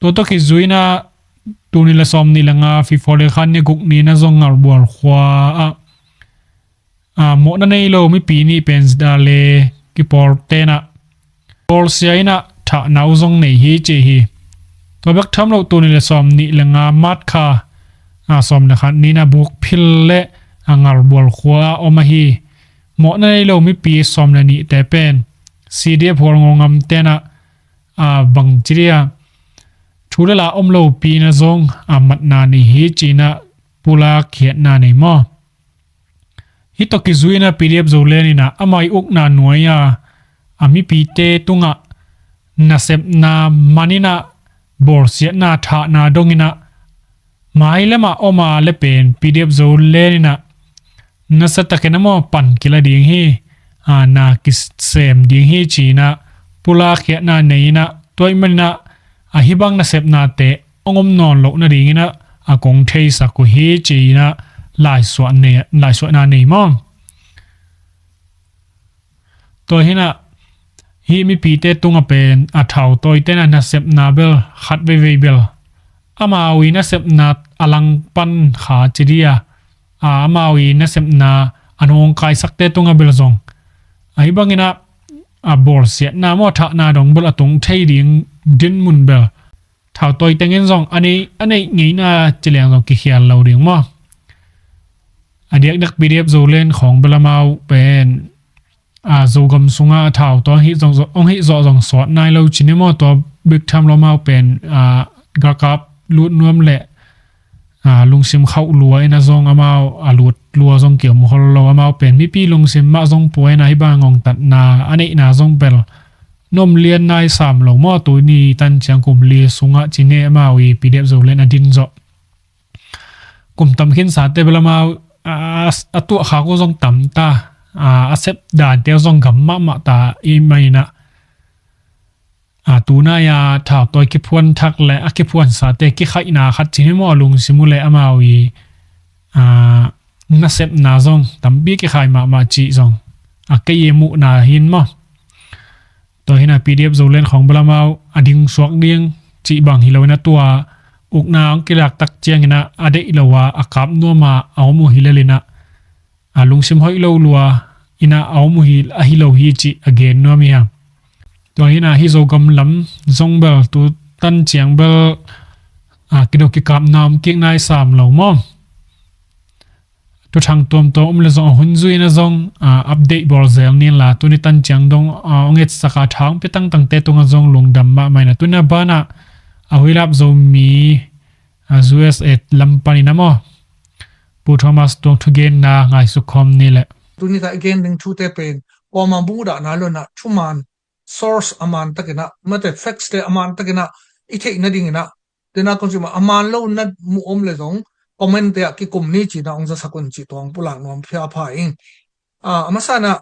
Tua tawh kizui in ah tul nih le sawm nih le nga February kha ni guk ni in ah zong Ngalbual khua ah, a, mawhna nei lo mipi nih pen zida le kipawlte'n ah bawlsia in ah thahna uh zong nei hi ci hi. Tua bek tham lo tul nih le sawm nih le nga March kha, a, sawm le khat ni in ah Bukphil le, a, Ngalbual khua ah om ahi. Mawhna nei lo mipi sawm le nihte pen C D F Hualngo ngamte'n ah, a, bangci dia thu le la om lopi in ah zong, a, matna nei hi ci in ah pulak khiatna nei maw. Hih tawh kizui in ah P D F Zoland in ah amau i ukna nuai ah, a, mipite tungah nasepna man in ah bawlsiatna thahna dong in ah mai lamah om a leh pen P D F Zoland in ah nasia takin ah maw pan kila ding hi, a, na kisem ding hi ci in ah pulak khiatna nei in ah tua ahih manin ah, a, hih bang nasepnate hong om nawn loh nadingin ah a kong theisak uh hi ci in ah laisuah ne-, laisuahna nei maw. Tua hi in ah hih mipite tungah pen a thautawite'n ah nasepna bel khat veivei bel amau i nasepna a langpan kha ci dia, a, amau i nasepna a nawngkaisakte tungah bel zong ahi bangin ah, a, bawlsiatna maw thahna dong bel a tung thei ding dinmun bel thautawi tengin zong a nei, a neih ngeina ci leng zong kikhial lo ding maw. A diakdiak P D F Zoland khawng bel amau pen, a, Zogam sungah a thautawi hong hih zong, hong hih zawh zong sawt nai lo ci ni maw. Tua bek tham lo amau pen, a, galkap lut nuam le, a, lungsim khauh lua in ah zong amau a lut lua zong kiom hol lo. Amau pen mipi lungsim mah zong pua in ah hih bang ngongtatna a neihna zong bel na om lian nai sam lo maw. Tuni tan ciang kum li sungah ci ni amau i P D F Zoland a din zawh kum tam khinsate bel amau, a, a, a tuahkhak uh zong tam ta, a, a sep dante uh zong gam mahmah ta ahih manin ah, a, tunai a thautawi kiphuan thak le a kiphuansate kikhaihna khat ci ni maw, a lungsim uh le amau i, a, nasepna zong tampi kikhai mahmah cih zong a kei i muhna hi in maw. Tua hi in ah P D F Zoland khawng bel amau a ding suak ding cih bang hi lo in ah tua ukna hong kilak tak ciangin ah a deih lo a, a kap nuam a a om uh hi lel in ah, a, lungsim hoih lo lua in ah a om uh hi, ahi lo hi cih a gen nuam hi hang. Tua hi in ah hih Zogam lam zong bel tu tan ciang bel, a, kidok kikapna om kik nai sam lo maw. Thuthang tuamtuam om le zong a hun zui in ah zong, a, update bawl zel ni inla, tuni tan ciang dong, a, hong etsak a tha hong pia tangtangte tungah zong lungdam mahmah in ah, tuni a banah a huilap Zomi, a, U S A lam panin ah maw, Pu Thomas Tuang thugenna ngaihsut khawm ni leh. Tuni ta i gen ding thute pen kuama mudah nai lo in ah, thuman, source a man takin ah, mate, facts te a man takin ah i theih nadingin ah, tena kong ci mah, a man lo na mu om le zong comment te ah kikum ni ci-in ah hong zasak un ci, tua hong pulak nuam phiapha ing. A, a masa in ah,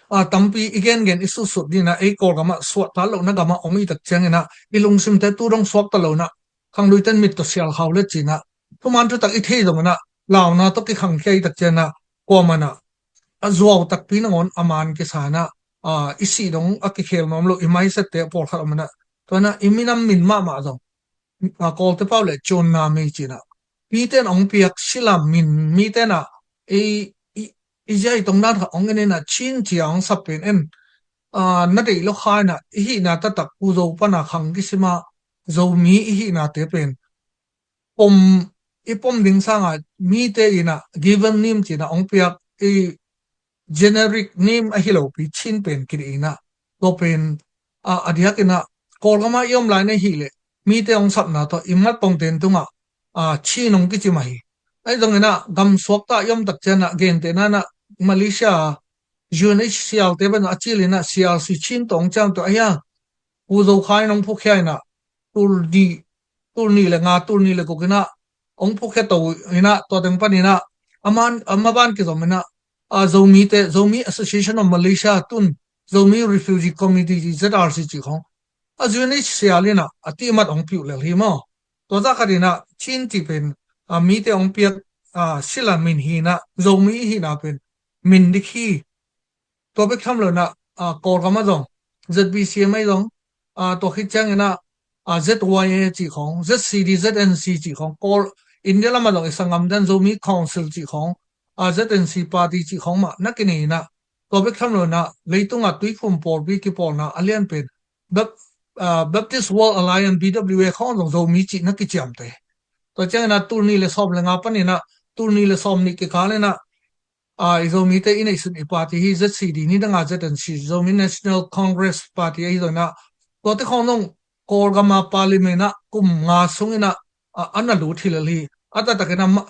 a, tampi i gengen i sutsut ni in ah, ei Kawlgam ah suahtak lohna gam ah om i tak ciangin ah, i lungsimte tu dong suakta lo in ah, khangluite in mit tawh sial khau le ci-in ah, thuman thutak i thei zongin ah, launa tawh kikhangkhia i tak ciangin ah, kuamah in ah a zuau takpi nangawn a man kisa in ah, a, i sih dong a kikhel nuam lo, i mindset te pawlkhat om in ah, tua in ah i minam min mahmah zong, a, Kawlte pau le ciunna mi ci-in ah, mite in hong piak sila min, mite in ah i, i, i zia i tongdan khat hong en in ah, Chin ci-a hong sap pen en, a, na deih lo kha in ah, i hihna taktak Pu Zo pan a khang kisim a, Zomi i hihnate pen pom, i pom ding sangin mite in ah given name ci-in ah hong piak, i generic name ahi lopi Chin pen kideih in ah, tua pen, a, a diakin ah Kawlgam ah i om lai na hih leh mite hong sapna tawh i matpongte tungah, a, Chin hong kici mah hi. Ahi zongin ah gam suakta i om tak ciangin ah, gentehna in ah Malaysia U N H C R te pen a cil in ah C R C Chin tawh hong ciamteh, ahi a, Pu Zo Khai in hong phukhia in ah, tul nih, tul nih le nga, tul nih le guk in ah hong phukhia to in ah, tua teng panin ah a man, a maban kizom in ah, a, Zomite, Zomi Association of Malaysia, tun Zomi Refugee Committee, Z R C ci khong, a, U N H C R in ah a tihmat hong piuh lel hi maw. Tua zah khat in ah Chin ci pen, a, mite hong piak, a, sila min hi in ah, Zomi i hihna pen min dik hi. Tua bek tham lo in ah, a, Kawlgam ah zong, Z B C M ahi zong, a, tua khit ciangin ah, a, Z Y A ci khong, Z C D, Z N C ci khong, Kawl, India lam ah zong i sanggamte in Zomi Council ci khong, a, Z N C party ci khong mah na kinei in ah, tua bek tham lo in ah, leitung ah Tuiphum pawlpi kipawlna a lian pen, Bap-, a, Baptist World Alliance, B W A khong zong Zomi cih na kiciamteh. Tua ciangin ah tul nih le sawm le nga panin ah, tul nih le sawm nih kikal in ah, a, i Zomite i neihsun i party hi Z C D, nidang a Z N C, Zomi National Congress Party ahi zongin ah, tuate khong zong Kawlgam ah parliament ah kum nga sungin ah, a, a na lut hi lel hi. A taktak in ah ma-,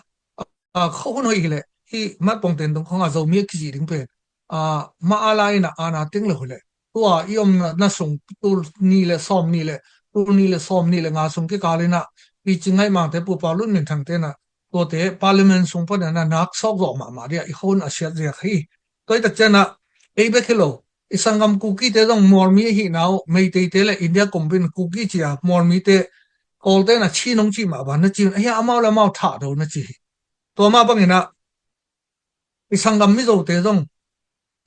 a, khuahun hoih hi leh hih matpongte tung khong a Zomi a kici ding pen, a, mah a lai in ah a na ting lo hi leh, tua i omna sung tul nih le sawm nih le, tul nih le sawm nih le nga sung kikal in ah, Pi Cing Ngaih Mangte, Pu Pau Lun Min Thangte in ah, tuate parliament sung panin ah na nak sawk zawh mahmah ding a i khuahun a siat ziak hi. Tua hi tak ciangin ah, ei bek hi lo, i sanggam Kukite zong Mualmi ahihna uh, Meiteite le India kumpi in Kuki ci a, Mualmite, Kawlte in ah Chin hong cih mah bang na ci un, ahi a, amau le amau thahdo na ci hi. Tua mah bangin ah, i sanggam Mizote zong,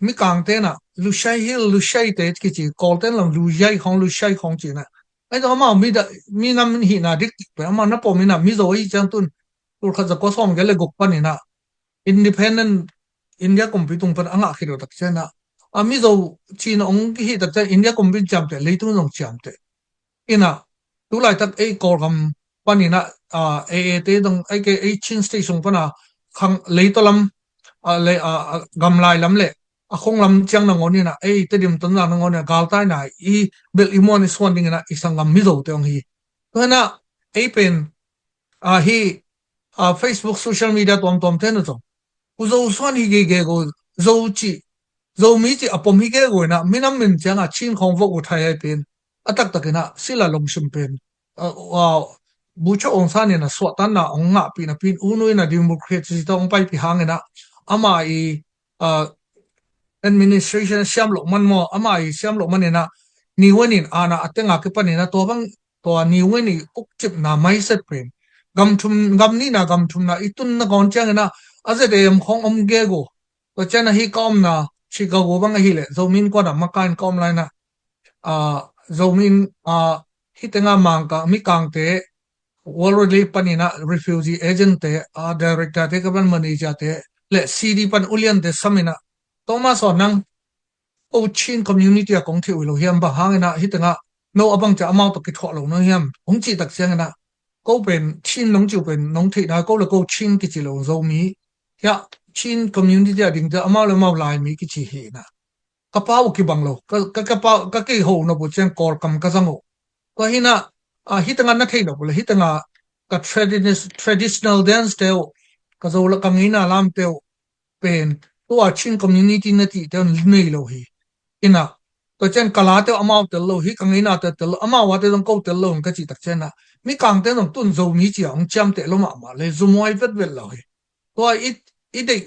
Mikangte in ah Lushai Hill, Lushaite kici, Kawlte in zong Luyai khong, Lushai khong ci in ah, ahi zong amau mi da, minam hihna dikdik pen, amau na pom in ah, Mizo ahi ciang tun, tul khat za kua sawm giat le guk panin ah, independent India kumpi tung pan a ngah khit uh tak ciangin ah, a, Mizo ci-in hong hih tak ciang India kumpi in ciamteh, leitung in zong ciamteh. In ah, tu laitak ei Kawlgam panin ah, a, A A te zong, ei ke, ei Chin State sung pan a khang, leitaw lam, a, le, a, a, gamlai lam le a khong lam ciang nangawn in ah, ei Tedim Tonzang nangawn in ah, galtai na i belh i muan i suan dingin ah i sanggam Mizote hong hi. Tua hi in ah, ei pen, a, hih, a, Facebook, social media tuamtuamte in ah zong, Pu Zo suan hi gige go, Zo cih, Zomi cih a pom hi gige go in ah, minam min ciang a Chin khong vok uh thai hai pen, a taktak in ah sila lungsim pen, a, a, Bogyoke Aung San in ah suahtakna hong ngahpih napi in, U Nu in ah democracy tawh hong paipih hangin ah, ama i, a, administration siam loh man maw, ama i siam loh man in ah, Ne Win in ah na a teng a kipan in ah, tua bang, tua Ne Win i ukcipna mindset pen, gam thum, gam nihna, gam thumna i tunna gawn ciangin ah, a Z A M khong om gige uh. Tua ciang ah hih ka omna Chicago bang ahih leh, Zomi Innkuan ah makai in ka om lai in ah, a, Zomi in, a, hih teng a Mangkang, Mikangte, World Relief panin ah refugee agent te, a, director te, government manager te, le C D pan uliante sam in ah, Thomas aw, nang, ko Chin community a kong theih uh hi lo hiam, bang hangin ah hih teng ah no a bang ciang amau tawh kithuah lo na hiam, hong cih tak ciangin ah, ko pen Chin nong ci uh pen nong theih nai, ko le ko Chin kici lo, Zomi, hiah Chin community a dingte amau le amau Laimi kici hi in ah, ka pau uh kibang lo, ka, ka, ka pau, ka kei ho nop uh ciang Kawlkam ka zang uh. Tua hi in ah, a, hih teng ah na theih nop uh le, hih teng ah ka tradi-, traditional dance te uh, ka Zo le ka ngeina lamte uh pen, tua Chin community na tihte un nei lo hi. Ina, tua cian ka late uh amau tel lo hi, ka ngeina te tel lo, amau ate zong ko tel lo hi ka cih tak ciana, Mikangte zong tun Zomi cia hong ciamteh lo mahmah le, zumhuai vetvet lo hi. Tua i, i deih,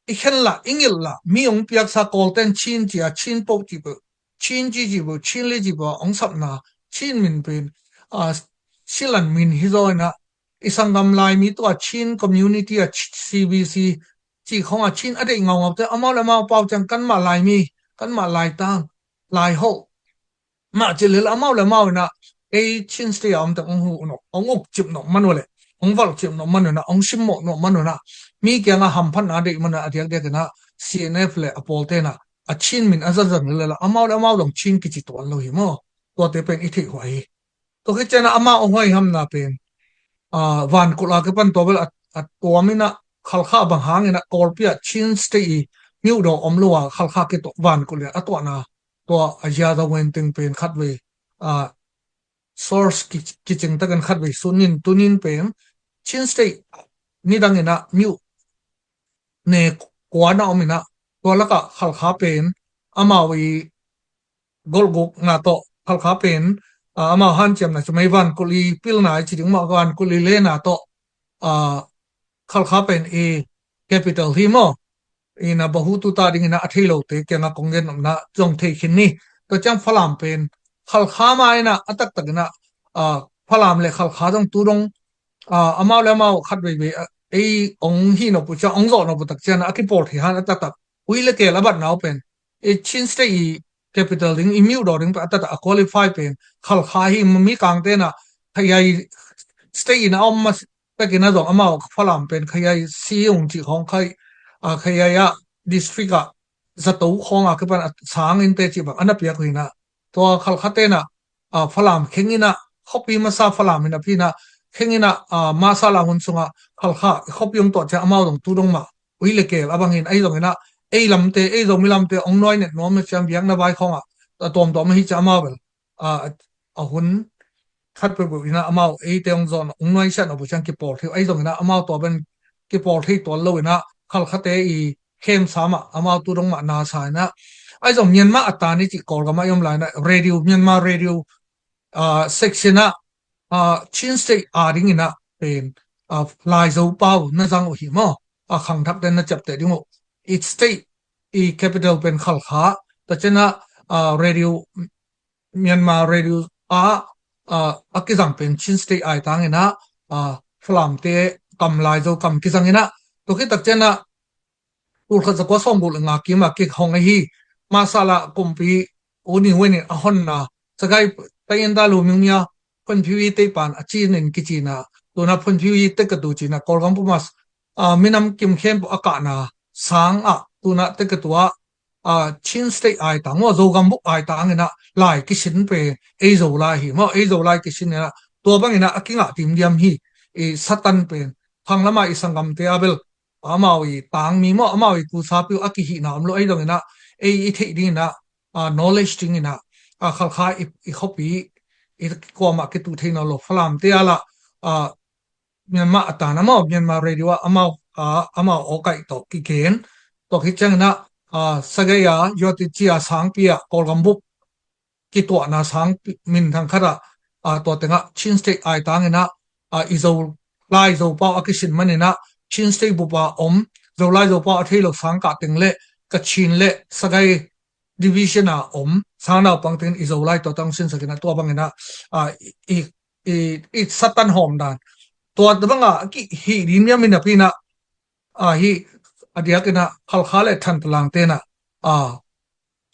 i khen lah, i ngilh lah, mi hong piaksa Kawlten Chin cia, Chin poh cih peuh, Chin ci cih peuh, Chin li cih peuh, hong sapna, Chin min pen, a, silan min hi zaw ina, i sanggam Laimi tua Chin community a, C B C cih khong a Chin a deih ngaungaute, amau le amau pau ciang kanmah Laimi, kanmah Laitang, Laiholh, mah cih lel amau le amau ina, ei Chin State a omte hong hu nop, hong uk cip nop man uh le, hong valh cip nop man uh ina, hong simmawh nop man uh ina, mi kianga hamphatna a deih man uh a diakdiak ina, C N F le a pawlte ina, a Chin min a zanzan lel a, amau le amau zong Chin kici tuan lo hi maw? Tuate pen i theih huai hi. Tua khit ciana amau a huai hamna pen, a, vankulh a kipan tua bel a, a tuam ina, Khalkha bang hang ina, Kawlpi a Chin State i miudaw om lo a, Khalkha kituah vankulh ina a tuahna, tua a ziaza wen teng pen khatvei, a, source ki, kicing takin khatvei sunin tunin pen Chin State nidang ina miu ne kuana om ina, tua laka Khalkha pen amau i golhgukna tawh Khalkha pen, a, amau hanciamna cu mei vankulh i pilna i ci ding mah vankulh i lena tawh, a, Khalkha pen i capital hi maw? Ina bahu tuta ding ina a thei lote kianga kong gen nopna zong thei khin ni. Tua ciang Falam pen Khalkha ma ina a taktak ina, a, Falam le Khalkha zong tu dong, a, amau le amau khat veivei, a, ei ong hi nop uh ciang, ong zawh nop uh tak ciang a kipawl thei han a taktak. Ui le keel a batna uh pen i Chin State i capital ding, i miudaw ding pen a taktak a qualify pen Khalkha hi. Mikangte ina Khayai State ina om ma pekin a zong amau Falam pen Khayai si ung cih khawng khai, a, Khayai a district a zato khawng a kipan a sangin te cih bang ana piak uh ina, tua Khalkha te ina, a, Falam kheng ina, khuapi masa Falam ina pi ina, kheng ina, a, masa la hun sunga Khalkha khuapi ong tuah ciang amau zong tu dong mah ui le keel a bangin, ei zong ina, ei lamte, ei Zomi lamte ong nuai net nuam na ciang biakna vai khawng a, a tuamtuam ahi ciang amau bel, a, a hun khat peuhpeuh ina amau eite hong zawn hong nuaisiah nop uh ciang kipawl thei uh. Ahi zong ina amau tua ben kipawl thei tuan lo ina Khalkhate i khemsa mah amau tu dong mah nasa ina, ahi zong Myanmar a tan i cih Kawlgam ah i om lai ina radio, Myanmar radio, a, section ah, a, Chin State a ding ina pen, a, Laizo pau na zang uh hi maw? A, khangthakte na ciapteh ding uh. I state i capital pen Khalkha, tua ciang ina, a, radio Myanmar radio ah, ah, a kizang pen Chin State ai tang ina, ah, Falamte kam, Laizo kam kizang ina, tua khit tak ciang ina, tul khat za kua sawmguk le nga kim a kihong ahi. Masala kumpi U Ne Win in a honna, Sagaing Tayindalu Myungmya Phunphiwi Teipan a cin in kici ina, tu ina Phunphiwi Tekatu ci ina, Kawlgam puma, ah, minam kim khempeuh a kahna sang ah, tu ina Tekatu ah, a, Chin State ai tang maw, Zogam buk ai tang ina lai kisin pen ei Zolai hi maw, ei Zolai kisin ina, tua bang ina a kingah tim diam hi. I Satan pen khang lama i sanggamte a bel amau i tangmi maw, amau i kusapi uh a kihihna om lo, ahi zong ina ei i theih ding ina, a, knowledge ding ina, a, Khalkha i, i khuapi i kuamah kituh thei nawn lo, Falamte a lah, a, Myanmar a tan a maw, Myanmar radio ah amau, a, amau awkaih tawh kigen. Tua khit ciang ina, a, Sagaing a, Yawtiti a, sangpi a, Kawlgam buk kituahna sang minthang khat ah, a, tua tengah Chin State ai tang ina, a, i Zolai Zopau a kisin man ina, Chin State bup a om, Zolai Zopau a thei lo sang kah teng le Kachin le Sagaing division a om sang naupang teng i Zolai tua tang sinsak ina, tua bang ina, a, i, i, i Satan hawm dan. Tua bang a kihih ding miam ina pi ina, a, hi a diak ina Khalkha le Thantalangte ina, a,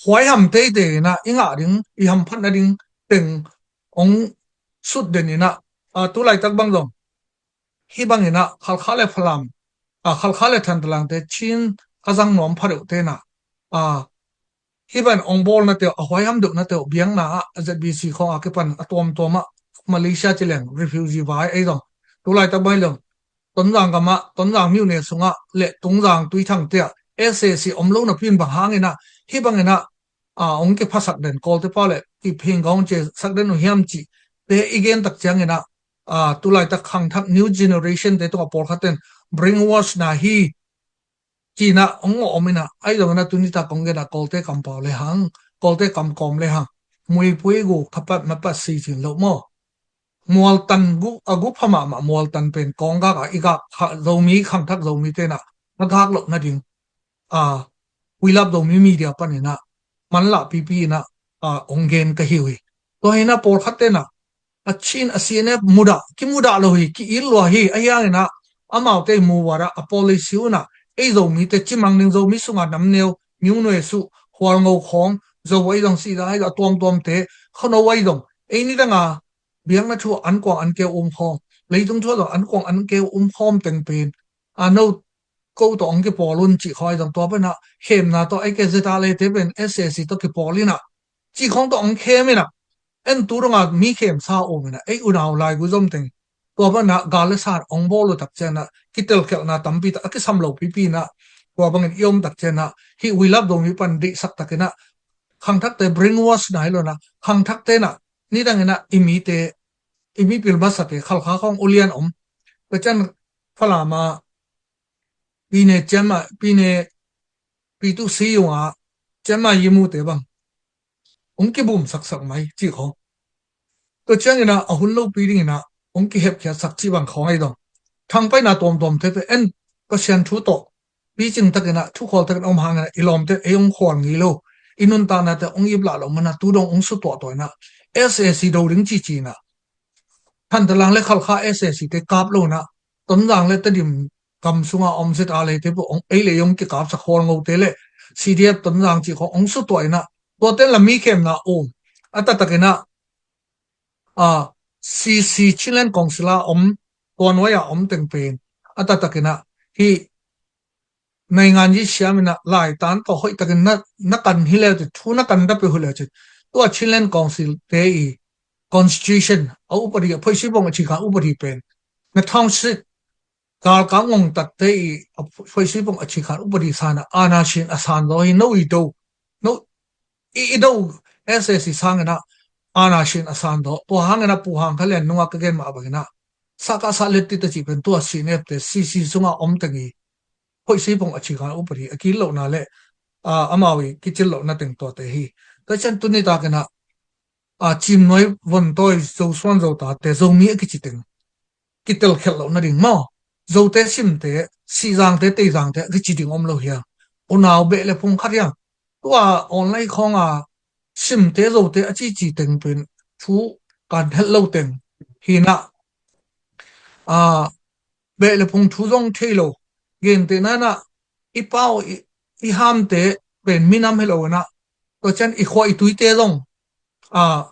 huaiham teitei ina i ngah ding, i hamphatna ding teng ong sut den ina, a, tu laitak bang zong hih bang ina Khalkha le Falam, a, Khalkha le Thantalangte Chin a zang nuam pha deuhte ina, a, hih bang ong bawlnate uh, a huaiham deuhnate uh, biakna ah, a Z B C khawng a kipan a tuamtuam ah, Malaysia ci leng refugee vai, ahi zong tu laitak bang hi leng Tonzang gam ah, Tonzang myone sungah le Tungzang Tuithangte ah S A C om lo napi in bang hang ina, hih bang ina, a, ong kiphasak den, Kawlte pau le i phingkong ong cisak den uh hiam cihte i gen tak ciang ina, a, tu laitak khangthak new generation te tungah pawlkhat ten brainwash na hi, Cina ong ngawh om ina, ahi zongina tuni ta kong gena Kawlte kampau le hang, Kawlte kamkawm le hang, muipui gu khapat mapat si cin lo maw? Mualtan gu, a gu pha mahmah mualtan pen kawng gak a i gak kha Zomi khangthak Zomi tena a gak loh nading a, We Love Zomi Media panina manlah pipi ina a ong gen ka hi uh hi. Tua hina pawlkhat tena a Chin a C N F mudah, kimudah lo hi, ki-it lua hi, ahi hangina amaute muwara a policy una ei Zomite cimang ding, Zomi sunga namneu, miunue suh, hualngo khawng, zo ahi zong, sida ahi zong, a tuamtuamte, khono ahi zong, ei nidanga biakna thu an kuang an keu um khawm, leitung thu zong an kuang an keu um khawm teng pen a no ko tawh ong kipawl un cih khawng ahi zong, tua pana khemna tawh ei ke zeta lete pen S A C tawh kipawl ina cih khawng tawh ong khem ina, en tu runga mi khemsa um ina, ei unau laigu zom teng tua pana gal le san ong bawl uh tak ciana kitelkhelhna tampi tak a kisam lo pipi ina, tua bangin i om tak ciana hi We Love Zomi pan deihsak takina khangthakte brainwash na hi lona, khangthakte na nidangina i mite, i mipil masate Khalkha khawng ulian om. Ka cian Falama pine ciama, pine pitu si unga ciama yimute bang ong kibum saksak mai cih khawng. Tua ciangina a hun lopi dingina ong kihepkhiatsak cih bang khawng ahi dong. Thangpaina tuamtuam thete en Pasian thu tawh picing takina thukhawl takina om hangina i lawmte ei ong khual ngei lo, i nuntaknate ong iplah lo mana tu dong ong sutuahtuah ina S A C do ding cicina Thantalang le Khalkha S A C te kap lo ina Tonzang le Tedim kam sunga om zeta lete pu ong ei le ong kikapsak, hualngote le C D F Tonzang cih khawng ong sutuah ina tuate la mi khemna um a taktakina a C C Chinland Council a om, tua nuai a om teng pen a taktakina hi naingan yi siamina laitan tawh hoihtakin na, na kan hi leu cin, thu na kan dapi hi leu cin, tua Chinland Council te i constitution a upadi, a phoisipong a cikan upadi pen na township galkang ngongtatte i a phoisipong a cikan upadi sana ana sin a san zaw hi no i do, no i, i do S A C sangina ana sin a san zaw. Tua hangina Pu Hang Kha Lian nunga ka gen mah bangina saka sa letti ta cih pen tua C N F te C C sunga om teng i phoisipong a cikan upadi a kil lohna le a, amau i kicil lohna teng tuate hi. Tua cian tuni takina a, Cimnuai Vontawi Zosuan Zotate Zomi a kici teng kitelkhelh loh nading maw? Zote simte, Sihzangte, Teizangte a kici ding om lo hia? Unau beh le phung khat hia? Tua online khawnga simte Zote a cici teng pen thu kan helh lo teng hina a, beh le phung thu zong thei lo. Gente nana i pau i, i hamte pen minam hi lo ina tua cian i khua i tuite zong a,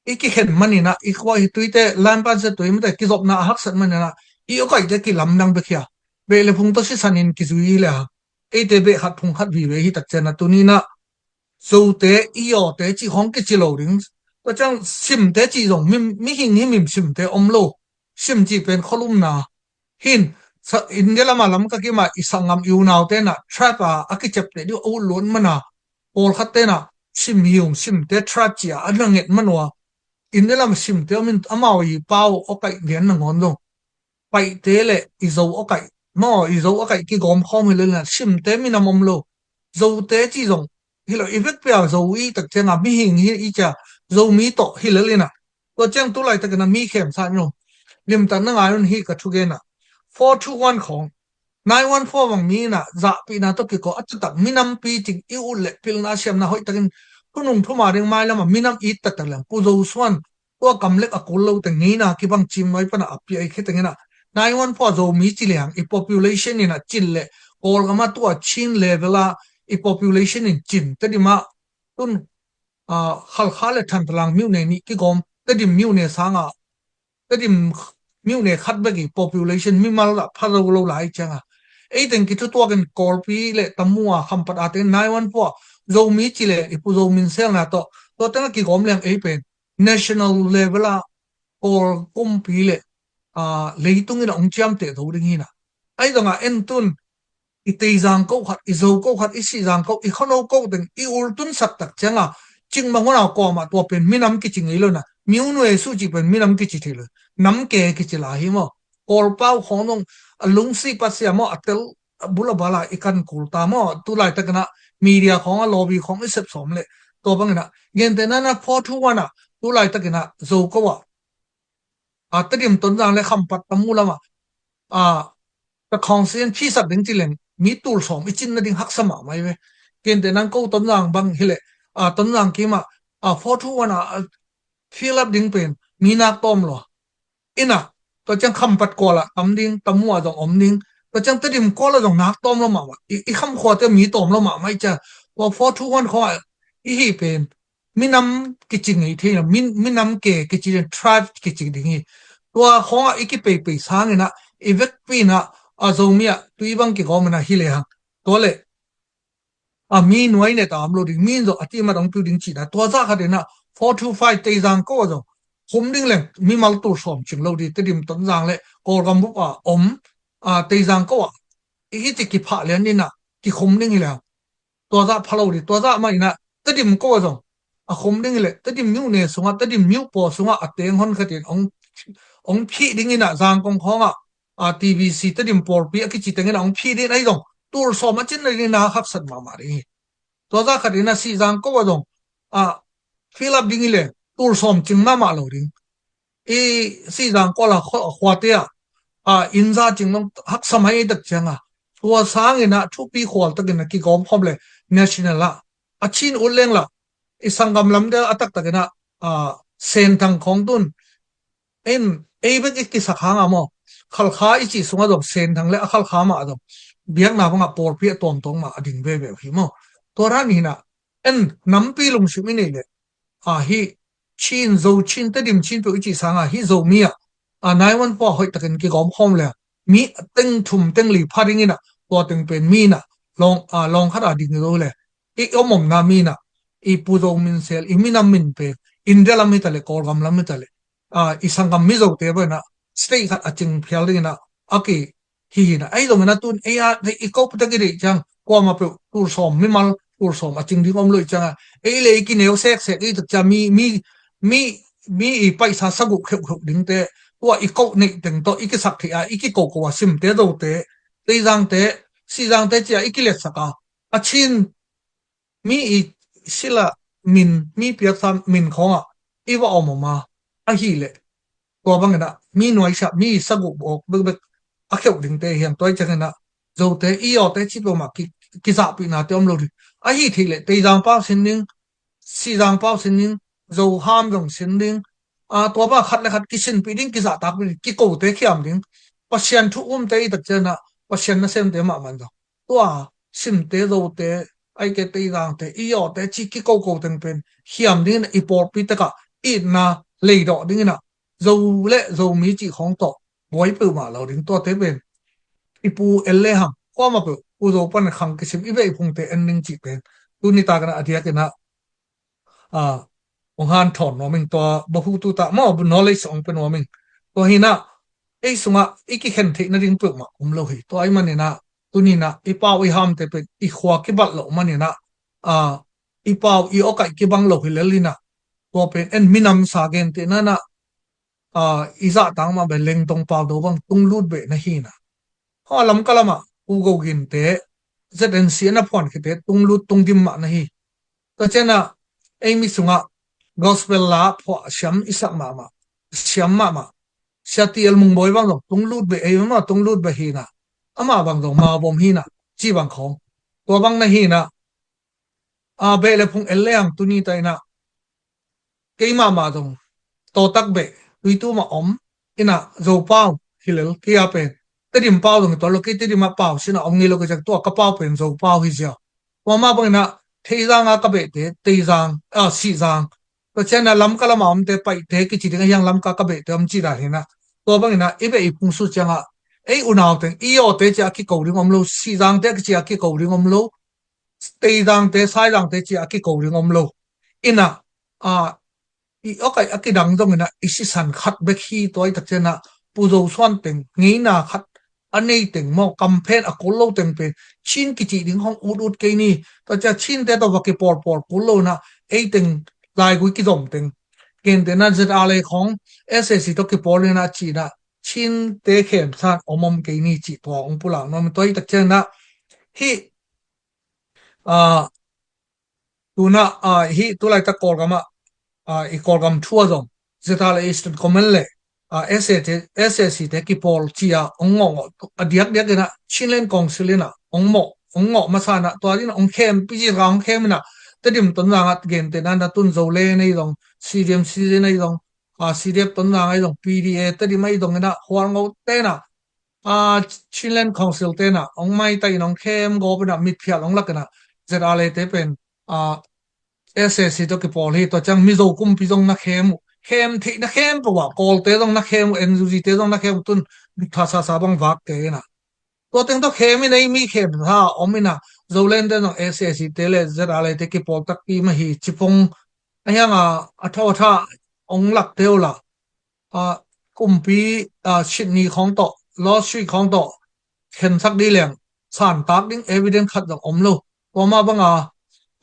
i kikhen manina i khua i tuite lampan se tui mate kizopna a haksat manina i okaite kilamdang bek hia? Beh le phung tawh sisanin kizui hi le a, eite beh khat phung khat vive hi tak ciana tunina Zote i yawte cih khawng kici lo ding. Tua ciang simte cih zong mi, mihing hi mim simte om lo. Sim cih pen khualumna hin sa, India lama lam ka kima i sanggam i unaute na tribe a a kicepte diu a ut luat mana pawlkhatte na sim hiung simte tribe cia a na nget manua India lam simte om in amau i pau awkaih lian nangawn zong paihte le i Zo awkaih maw, i Zo awkaih kigawm khawm hi lel na simte minam om lo. Zote cih zong hi lo, i vekpia Zo i tak cianga mihing hi i cia Zomi tawh hi lel ina tua ciang tu laitakina mi khemsa in om. Limtak na ngai un hi ka thugena four two one khawng nine one four bang mi ina zahpihna tawh kiko a taktak minampi cing i ut le pilna siamna hoihtakin thunung thuma ding mailama minam it taktak leng Pu Zo Suan tua kamlek a kul lote ngeina kibang Cimnuai pana a piai khitengina nine one four Zomi ci lehang i population ina cin le Kawlgama tua Chin level a i population in cin Tedima tun a, Khalkha le Thantalang miune nih kigawm Tedim miune sanga Tedim miune khat bek i population mimal a pha zo lo lai cianga eiteng kithutuakin Kawlpi le Tamu a Khampat a teng nine one four Zomi ci le i Pu Zo Min Sel na tawh tua teng a kigawm leng ei pen national level a Kawl kumpi le a, leitung ina ong ciamteh zo ding hina. Ai zonga entun i Teizang ko khat, i Zo ko khat, i Sihzang ko, i Khono ko teng i ultun sak tak cianga cingmang hona kawma tua pen minam kici ngei lo na. Miunue suh cih pen minam kici thei lo. Nam ke kici la hi maw? Kawlpau khawng nong a lungsi pasia maw a tel bula bala i kan kul ta maw. Tu laitakin ah media khawng ah lobby khawng i sep sawm leh tua bangin ah gentehna in ah four two one ah tu laitakin ah Zo ko ah a Tedim Tonzang le Khampat Tamu lamah a ta khawng sin phisak ding ci leng mi tul sawm i cin nading haksa mahmah hi ve. Gentehna in ko Tonzang bang hileh a Tonzang kimah a four two one ah fill up ding pen mi nak tawm lo. Ina tua ciang Khampat kual ah tam ding, Tamu ah zong om ding, tua ciang Tedim kual ah zong nak tawm lo mahmah. I, i khamkhuate mi tawm lo mahmah i cia. Tua four two one khawng ah i hi pen minam kici ngei thei lo, min, minam ke kici ding, tribe kici ding hi. Tua khawng ah i kipeipei sangin ah i vekpi in ah a Zomi ah tui bang kigawm in ah hi lehang tua leh a mi nuai ne ta om lo ding, mi in zong a ti mat hong piu ding cihna. Tua zah khat in ah four two five Teizang ko ah zong khum ding leng mimal tul sawm cing lo ding, Tedim Tonzang le Kawlgam bup a om a Teizang ko ah i hi ci kiphah lian in ah kikhum ding hi leng tua zah pha lo ding. Tua zah mah in ah Tedim ko ah zong a khum ding hi leh Tedim miu ne sungah, Tedim miu paw sungah a teng hon khat in hong, hong phih ding in ah Zangkong khawng ah a T B C Tedim pawlpi a kici teng in ah hong phih ding in ah hi zong tul sawm a cin nading in ah haksat mahmah ding hi. Tua zah khat in ah Sihzang ko ah zong a fill up ding hi leh tul sawm cing mahmah lo ding. I Sihzang ko ah khuate ah a inn za cing dong haksa mai tak ciang a tua sangin ah thupi khual takin ah kigawm khawm leh national ah a Chin ut leng lah i sanggam lamte a taktakin ah a Senthang khawng tun en ei bek i kisak hang a maw, Khalkha i cih sungah zong Senthang le a Khalkha mah zong biakna bangah pawlpi a tuamtuam mah a ding veve uh hi maw. Tua dan hi in ah en nampi lungsim i neih leh a hi Chin, Zo Chin, Tedim Chin peuh i cih sangah hi Zomi ah a nine one four hoih takin kigawm khawm leh mi teng thum teng li pha ding in ah tua teng pen mi in ah lawng, a, lawng khat a ding zo leh i om omna mi in ah i Pu Zo min sel, i minam min pen India lam hi ta leh Kawlgam lam hi ta leh a, i sanggam Mizote bang in ah state khat a cing phial ding in ah a ki hi hi in ah. Ahi zongin ah tun ei a i kop tek i deih ciang kuamah peuh tul sawm mimal tul sawm a cing ding om lo i ciang a ei le i kineu seksek i tak ciang mi, mi, mi, mi i paisa saguk kheuhkheuh dingte tua i koh neih teng tawh i kisak theih a i kiko ko a Simte, Zote, Teizangte, Sihzangte ci a i kiletsak a a Chin mi i sila min, mi piaksa min khawngah i va om om a, ahih leh tua bangin ah mi nuaisiah, mi i saguk bawk bekbek a kheuh dingte hiang tua i ciangin ah Zote, i Yawte cih peuhmah ki, kizahpihnate om lo ding. Ahi theih leh Teizang pau sin ding, Sihzang pau sin ding, Zo ham zong sin ding. A, tua bang khat le khat kisinpih ding, kizahtakpih ding, kikote khiam ding. Pasian thu umte i tak ciangin ah Pasian nasemte mahmah in zong tua Simte, Zote, aike Teizangte, i Yawte ci kikoko teng pen khiam dingin ah i pawlpi tekah itna leidawh dingin ah Zo le Zomi cih khawng tawh buai peuhmah lo ding. Tuate pen i pu en lehang kuamah peuh Pu Zo pan khang kisim i veih phungte en ding cih pen tuni takin ah a diakin ah a, hong hanthawn nuam ing. Tua bahu tu ta maw, knowledge hong pe nuam ing. Tua hi in ah ei sungah i kikhen theih nading peuhmah om lo hi. Tua ahih manin ah tuni in ah i pau i hamte pen i khua kibat loh manin ah a, i pau i awkaih kibang lo hi lel in ah tua pen en minam sa gentehna in ah a, i zahtak mah beh Lengtong Pau Do bang tunglut beh na hi in ah. Hua Lamka lamah Pu Go Ginte Z N C a na phuan khite tunglut tungdim mah na hi. Tua ciangin ah ei mi sungah gospel la phuah siam i sak mahmah, siam mahmah Sia T L Mungbawi bang zong tunglut beh, ei mah tunglut beh hi in ah, amah bang zong Mawbawm hi in ah, ci bang khawng. Tua bang na hi in ah, a, beh le phung en lehang tuni ta in ah keimah mah zong tawtak beh Tuitum ah om in ah Zo pau hi lel, kei a pen Tedim pau zong hi tuan lo, kei Tedim ah pau sin ah om ngei lo, kei ciang tua ka pau pen Zo pau hi ziau. Tua mah bangin ah Theizang a ka behte Teizang, a, Sihzang, tua ciangin ah Lamka lamah omte Paihte kici ding a hiang, Lamka ka behte om cih dan hi in ah. Tua bangin ah i beh i phung sut ciangah ei unau teng i Yawte ci a kiko ding om lo, Sihzangte kici a kiko ding om lo, Teizangte, Saizangte ci a kiko ding om lo. In ah, a, i awkaih a kidang zongin ah i sisan khat bek hi. Tua i tak ciangin ah Pu Zo Suan teng ngeina khat a nei teng maw, kamphen a kul lo teng pen Chin kicih ding hong ut ut kei ni. Tua ciang Chinte tawh va kipawlpawl kul lo in ah ei teng laigui kizom teng, gentehna Z R A khawng S A C tawh kipawl in ah ci in ah Chin te khemsa om om kei ni cih tua hong pulak nuam. Tua hi tak ciangin ah hih, ah, tunah, ah, hih tulaitak Kawlgam ah, ah, i Kawlgam thu ah zong ZRA Eastern Command le, ah, SAC te kipawl ci-a hong ngawh, a diakdiak in ah Chinland Council in ah hong mawh, hong ngawh masa in ah tua in ah hong khem, pizin ka hong khem in ah Tedim Tonzang ah gentehna na tun Zoland ahi zong, CDM, CDM ahi zong, ah, CDF Tonzang ahi zong, PDA Tedim ahi zong in ah Hualngo te in ah, ah, Chinland Council te in ah hong maitai in hong khem gawp in ah mitphial hong lak in ah ZRA te pen, ah, SAC tawh kipawl hi. Tua ciang Mizo kumpi zong na khem uh, khem theih na khem peuh ah, Kawlte zong na khem uh, NUG te zong na khem uh, tun thasasa bang vak kei in ah. Tua teng tawh khem in ei mi khemsa om in ah, Zoland te zong SAC te le ZRA te kipawl takpi mah hi ci pong. A hiang a, a tho a tha hong lak te uh la, ah, kumpi, ah, Sydney khawng tawh, Law Street khawng tawh khensak dih leng santak ding evidence khat zong om lo. Tua mah banga,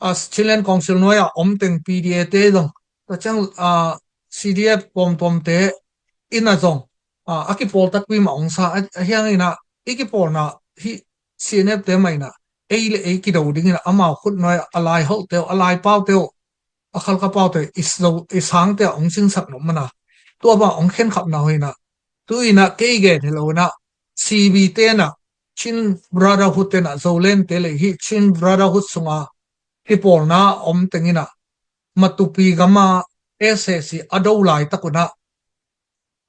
ah, Chinland Council nuai-ah om teng PDA te zong, tua ciang, ah, CDF tuamtuamte in ah zong, ah, a kipawl takpi mah hong sa a, a hiang in ah i kipawlna hih CNF te mah in ah ei le ei kido ding in ah amau khut nuai-ah a laiholhte uh, a laipaute uh, a khalkapaute i zo, i sangte ah hong sinsak nop man a, tua bang hong khenkhapna uh hi in ah. Tu in ah kei gen hi lo in ah, CB te in ah, Chin Brotherhood te in ah, Zoland te le hih Chin Brotherhood sunga kipawlna om teng in ah, Matupi gam ah SAC a do laitak un ah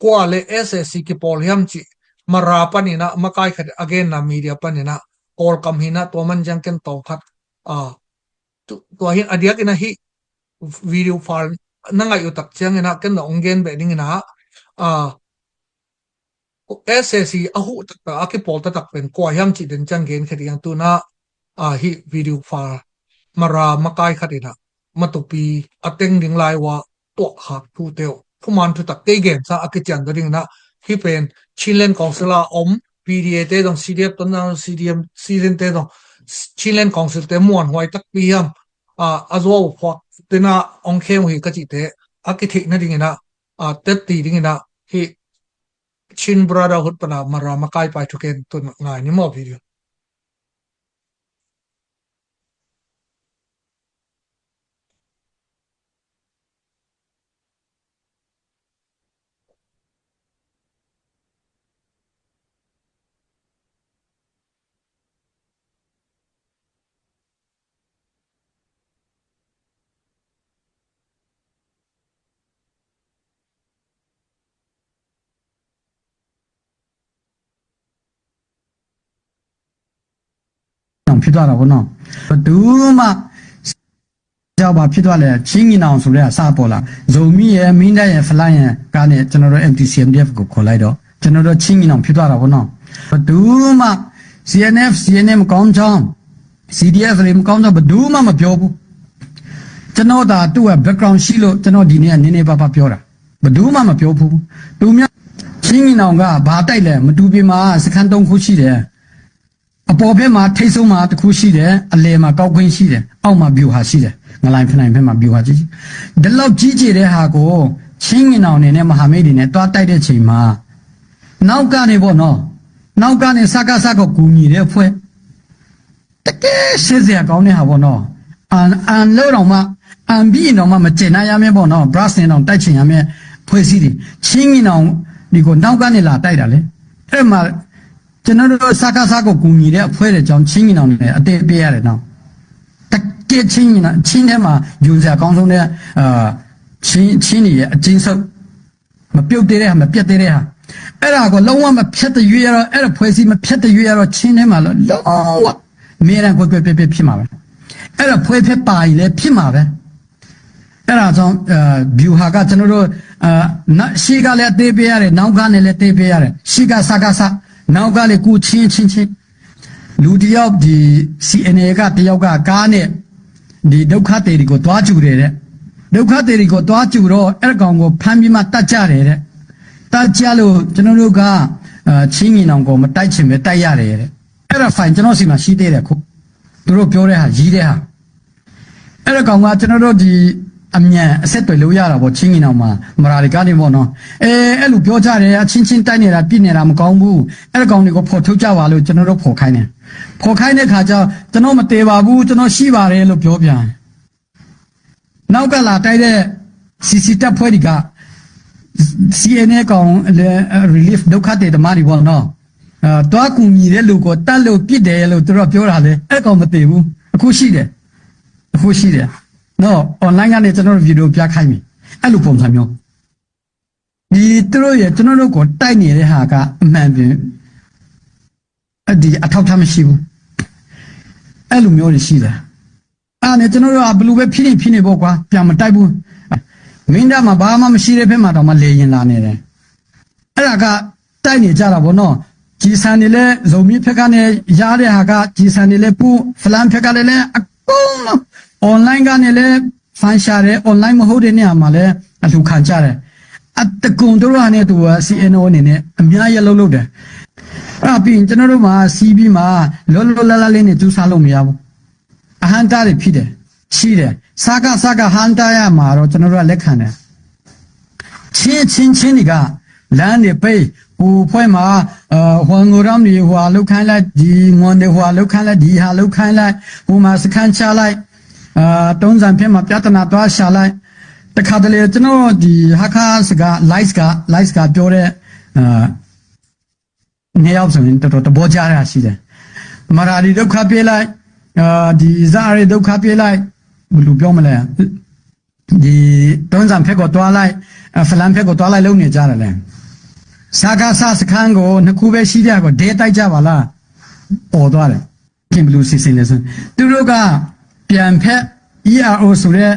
kua le SAC kipawl hiam cih Mara panin ah makai khat a genna media panin ah, Kawlkam hi in ah tua man ciang ken tawm khat, ah, tu-, tua hi in a diakin ah hih video file na ngaih uh tak ciangin ah ken zong hong gen beh ding in ah, ah, SAC a huh taktak, a kipawl taktak pen kua hiam cih den ciang genkhia ding. Tu in ah, ah, hih video file Mara makai khat in ah Matupi a teng ding lai uh a tuahkhak thute uh, thuman thutak kei gensa a kician zaw ding in ah, hih pen Chinland Council ah om PDA te zong, CDF Tonzang, CDM, CDM te zong, Chinland Council te muanhuai takpi hiam, ah, a zuau uh phuak te in ah hong khem uh hi ka cihte a kitheih nading in ah, ah, tetti ding in ah hih Chin Brotherhood pan a Mara makai pai thugen tun ngai ni maw video. Noun ဖြစ်သွားတာပေါ့နော်။ ဘယ်သူမှ ကြောက်ပါဖြစ်သွားလဲ။ ချင်းညီနောင်ဆိုတဲ့အစပေါ်လာ။ ဇိုမီးရဲ့၊ မင်းတပ်ရဲ့၊ ဖလိုင်းရဲ့ကားနဲ့ ကျွန်တော်တို့ MTC MDF ကိုခေါ်လိုက်တော့ ကျွန်တော်တို့ချင်းညီနောင်ဖြစ်သွားတာပေါ့နော်။ ဘယ်သူမှ CNF CNM မကောင်းကြောင်း CDF တွေမကောင်းကြောင်း ဘယ်သူမှမပြောဘူး။ ကျွန်တော်သာသူ့ရဲ့ background ရှိလို့ ကျွန်တော်ဒီနေ့ကနည်းနည်းပါးပါးပြောတာ။ ဘယ်သူမှမပြောဘူး။ သူများ ချင်းညီနောင်က ဘာတိုက်လဲ။ မတူပီမှာ စခန်းသုံးခုရှိတယ်။ အပေါ်ဘက်မှာ ထိပ်ဆုံးမှာတစ်ခုရှိတယ်။ အလယ်မှာ ကောက်ကွင်းရှိတယ်။ အောက်မှာ ဗျူဟာရှိတယ်။ ငလိုင်ဖလိုင်ဘက်မှာ ဗျူဟာရှိတယ်။ ဒီလောက်ကြီးကျယ်တဲ့ဟာကို ချင်းညီနောင်အနေနဲ့ မဟာမိတ်တွေနဲ့ သွားတိုက်တဲ့အချိန်မှာ နောက်ကနေပေါ့နော်။ နောက်ကနေ စကစကို ကူညီတဲ့အဖွဲ့ တကယ်ရှက်စရာကောင်းတဲ့ဟာပေါ့နော်။ အန်၊ အန်လို့တောင်မှ၊ အန်ပြီးရင်တောင်မှ မကျေနပ်ရမယ့်ပေါ့နော်။ Brush နဲ့တောင် တိုက်ချင်ရမယ့် အဖွဲ့အစည်းတွေ၊ ချင်းညီနောင်တွေကို နောက်ကနေ လာတိုက်တာလေ။ အဲ့မှာ ကျွန်တော်တို့ စကစကို ကူညီတဲ့အဖွဲ့တွေကြောင့် ချင်းညီနောင်တွေ အသေးပေးရတယ်နော်။ တကယ်ချင်းညီနောင်၊ ချင်းထဲမှာ ယုံစရာကောင်းဆုံးတဲ့၊ အာ၊ ချင်း၊ ချင်းတွေရဲ့ အကျဉ်းချုပ်၊ မပြုတ်သေးတဲ့ဟာ၊ မပြတ်သေးတဲ့ဟာ၊ အဲ့ဒါကို လုံးဝမဖျက်သရွေ့ရတော့၊ အဲ့ဒါ ဖွဲ့စည်းမဖျက်သရွေ့ရတော့ ချင်းထဲမှာ လုံးဝ မဲတံခွဲခွဲပဲပဲ ဖြစ်မှာပဲ။ အဲ့ဒါ ဖွဲ့ဖက်ပါရင်လည်း ဖြစ်မှာပဲ။ အဲ့ဒါကြောင့်၊ အာ၊ ဗျူဟာက ကျွန်တော်တို့၊ အာ၊ နောက်၊ ရှေ့ကလည်း အသေးပေးရတယ်၊ နောက်ကနေလည်း အသေးပေးရတယ်။ ရှေ့က စကစ၊ နောက်ကလည်း ကူချင်း၊ ချင်း၊ ချင်း။ လူတစ်ယောက်၊ ဒီ CNA က တစ်ယောက်က ကားနဲ့ ဒီဒုက္ခသည်တွေကို သွားကြိုတယ်တဲ့။ ဒုက္ခသည်တွေကို သွားကြိုတော့ အဲ့ကောင်ကို ဖမ်းပြီးမှ သတ်ကြတယ်တဲ့။ သတ်ကြလို့ ကျွန်တော်တို့က၊ အာ၊ ချင်းညီနောင်ကို မတိုက်ချင်ပဲ တိုက်ရတယ်တဲ့။ အဲ့ဒါ file ကျွန်တော်ဆီမှာ ရှိသေးတယ်။ အခုသူတို့ပြောတဲ့ဟာ၊ ရေးတဲ့ဟာ။ အဲ့ဒါကောင်က ကျွန်တော်တို့ ဒီ အမြန်အဆက်သွယ်လုပ်ရတာပေါ့ ချင်းညီနောင်မှာ မရာတွေကနေပေါ့နော်။ အဲအဲ့လိုပြောကြတယ်။ အချင်းချင်းတိုက်နေတာ ပစ်နေတာမကောင်းဘူး။ အဲ့ကောင်တွေကိုဖော်ထုတ်ကြပါလို့ ကျွန်တော်တို့ဖော်ခိုင်းတယ်။ ဖော်ခိုင်းတဲ့ခါကျတော့ ကျွန်တော်မတည်ပါဘူး ကျွန်တော်ရှိပါတယ်လို့ပြောပြန်တယ်။ နောက်ကလာတိုက်တဲ့ စီစီတပ်ဖွဲ့တွေက စီအန်အေ ကောင်လည်း relief ဒုက္ခသည်သမားတွေပေါ့နော်။ အဲသွားကူညီတဲ့လူကို တတ်လို့ပစ်တယ်လို့ သူတို့ပြောတာလေ။ အဲ့ကောင်မတည်ဘူး။ အခုရှိတယ်။ အခုရှိတယ်နော်။ Online ကနေ ကျွန်တော်တို့ video ပြခိုင်းပြီ။ အဲ့လိုပုံစံမျိုး ဒီသူတို့ရဲ့ ကျွန်တော်တို့ကို တိုက်နေတဲ့ဟာက အမှန်ပင် အဲ့ဒီအထောက်အထားမရှိဘူး။ အဲ့လိုမျိုးတွေရှိတယ်။ အဲ့ဒါနဲ့ ကျွန်တော်တို့က ဘယ်လိုပဲဖြစ်နေဖြစ်နေပေါ့ကွာ ပြန်မတိုက်ဘူး။ မင်းတပ်မှာ ဘာမှမရှိတဲ့ဘက်မှာတောင်မှ လေယာဉ်လာနေတယ်။ အဲ့ဒါက တိုက်နေကြတာပေါ့နော်။ ကျည်ဆံတွေလည်း ဇိုမီးဘက်ကနေရတဲ့ဟာက ကျည်ဆံတွေလည်းပို့၊ ဖလန်ဘက်ကနေလည်း အကုန်လုံး online ကနေလည်း ဖန်ရှာတယ်။ Online မဟုတ်တဲ့နေရာမှာလည်း အလှူခံကြတယ်။ အတကုံတို့ဟာနဲ့သူက စီအန်အို အနေနဲ့ အများကြီးအလုပ်လုပ်တယ်။ အဲ့ဒါပြီးရင် ကျွန်တော်တို့မှာ စီးပြီးမှ လောလောလတ်လတ်လေးနဲ့ သူစားလို့မရဘူး။ အဟန့်တားတွေဖြစ်တယ်။ ရှိတယ်။ စကစက ဟန့်တားရမှာတော့ ကျွန်တော်တို့က လက်ခံတယ်။ ချင်းချင်းချင်းတွေက လမ်းတွေပိတ်၊ ဟိုအဖွဲ့မှာ အဲ၊ ဟိုငိုရမ်းတွေ ဟိုဟာလုပ်ခိုင်းလိုက်၊ ဒီငွန်တွေ ဟိုဟာလုပ်ခိုင်းလိုက်၊ ဒီဟာလုပ်ခိုင်းလိုက်၊ ဟိုမှာစခန်းချလိုက်၊ အဲ၊ တုံးစံဖက်မှာ ပြဿနာသွားရှာလိုက်။ တခါတလေ ကျွန်တော်ဒီ ဟားခါးစကား live က live ကပြောတဲ့ အဲ၊ နှစ်ယောက်ဆိုရင် တော်တော်သဘောကျတာရှိတယ်။ မရာတွေဒုက္ခပေးလိုက်၊ အာ၊ ဒီဇာတ်တွေဒုက္ခပေးလိုက်၊ ဘယ်လိုပြောမလဲ၊ ဒီတွန်းဇံဖက်ကိုသွားလိုက်၊ အာ၊ ဖလန်ဖက်ကိုသွားလိုက် လုပ်နေကြတယ်လေ။ စကစစခန်းကို နှစ်ခုပဲရှိတဲ့ဟာကို ဒဲတိုက်ကြပါလား။ ပေါ်သွားတယ်။ ခင်ဗျားဘယ်လိုစီစဉ်လဲဆိုရင် သူတို့က ပြန်ဖက် ERO ဆိုတဲ့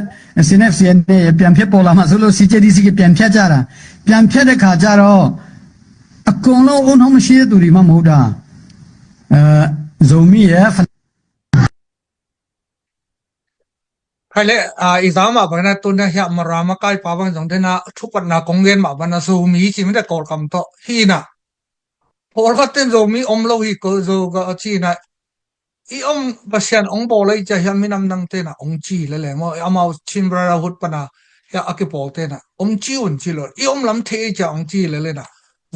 CNF CNA ပြန်ဖက်ပေါ်လာမှဆိုလို့ CJDC ကပြန်ဖျက်ကြတာ။ ပြန်ဖျက်တဲ့ခါကျတော့ အကုန်လုံး အုံနောက်မရှိတဲ့သူတွေမှမဟုတ်တာ။ အဲ၊ ဇိုမီးရယ်၊ ဖလန် Khai le, a, i zang mah bangin a, tuna hiah Mara makaipa bang zong tena thupatna kong gen mah bangin a, Zomi ci mite Kawlgam tawh hi na. Pawlkhat ten Zomi om lo hi ko, zo ga ci na. I om Pasian ong bawl a i cia hiah minam nang tena ong ci lele maw. Amau Chin Brotherhood pana hiah a kipawl tena ong ci un ci lo. I om lam thei a i cia ong ci lele na.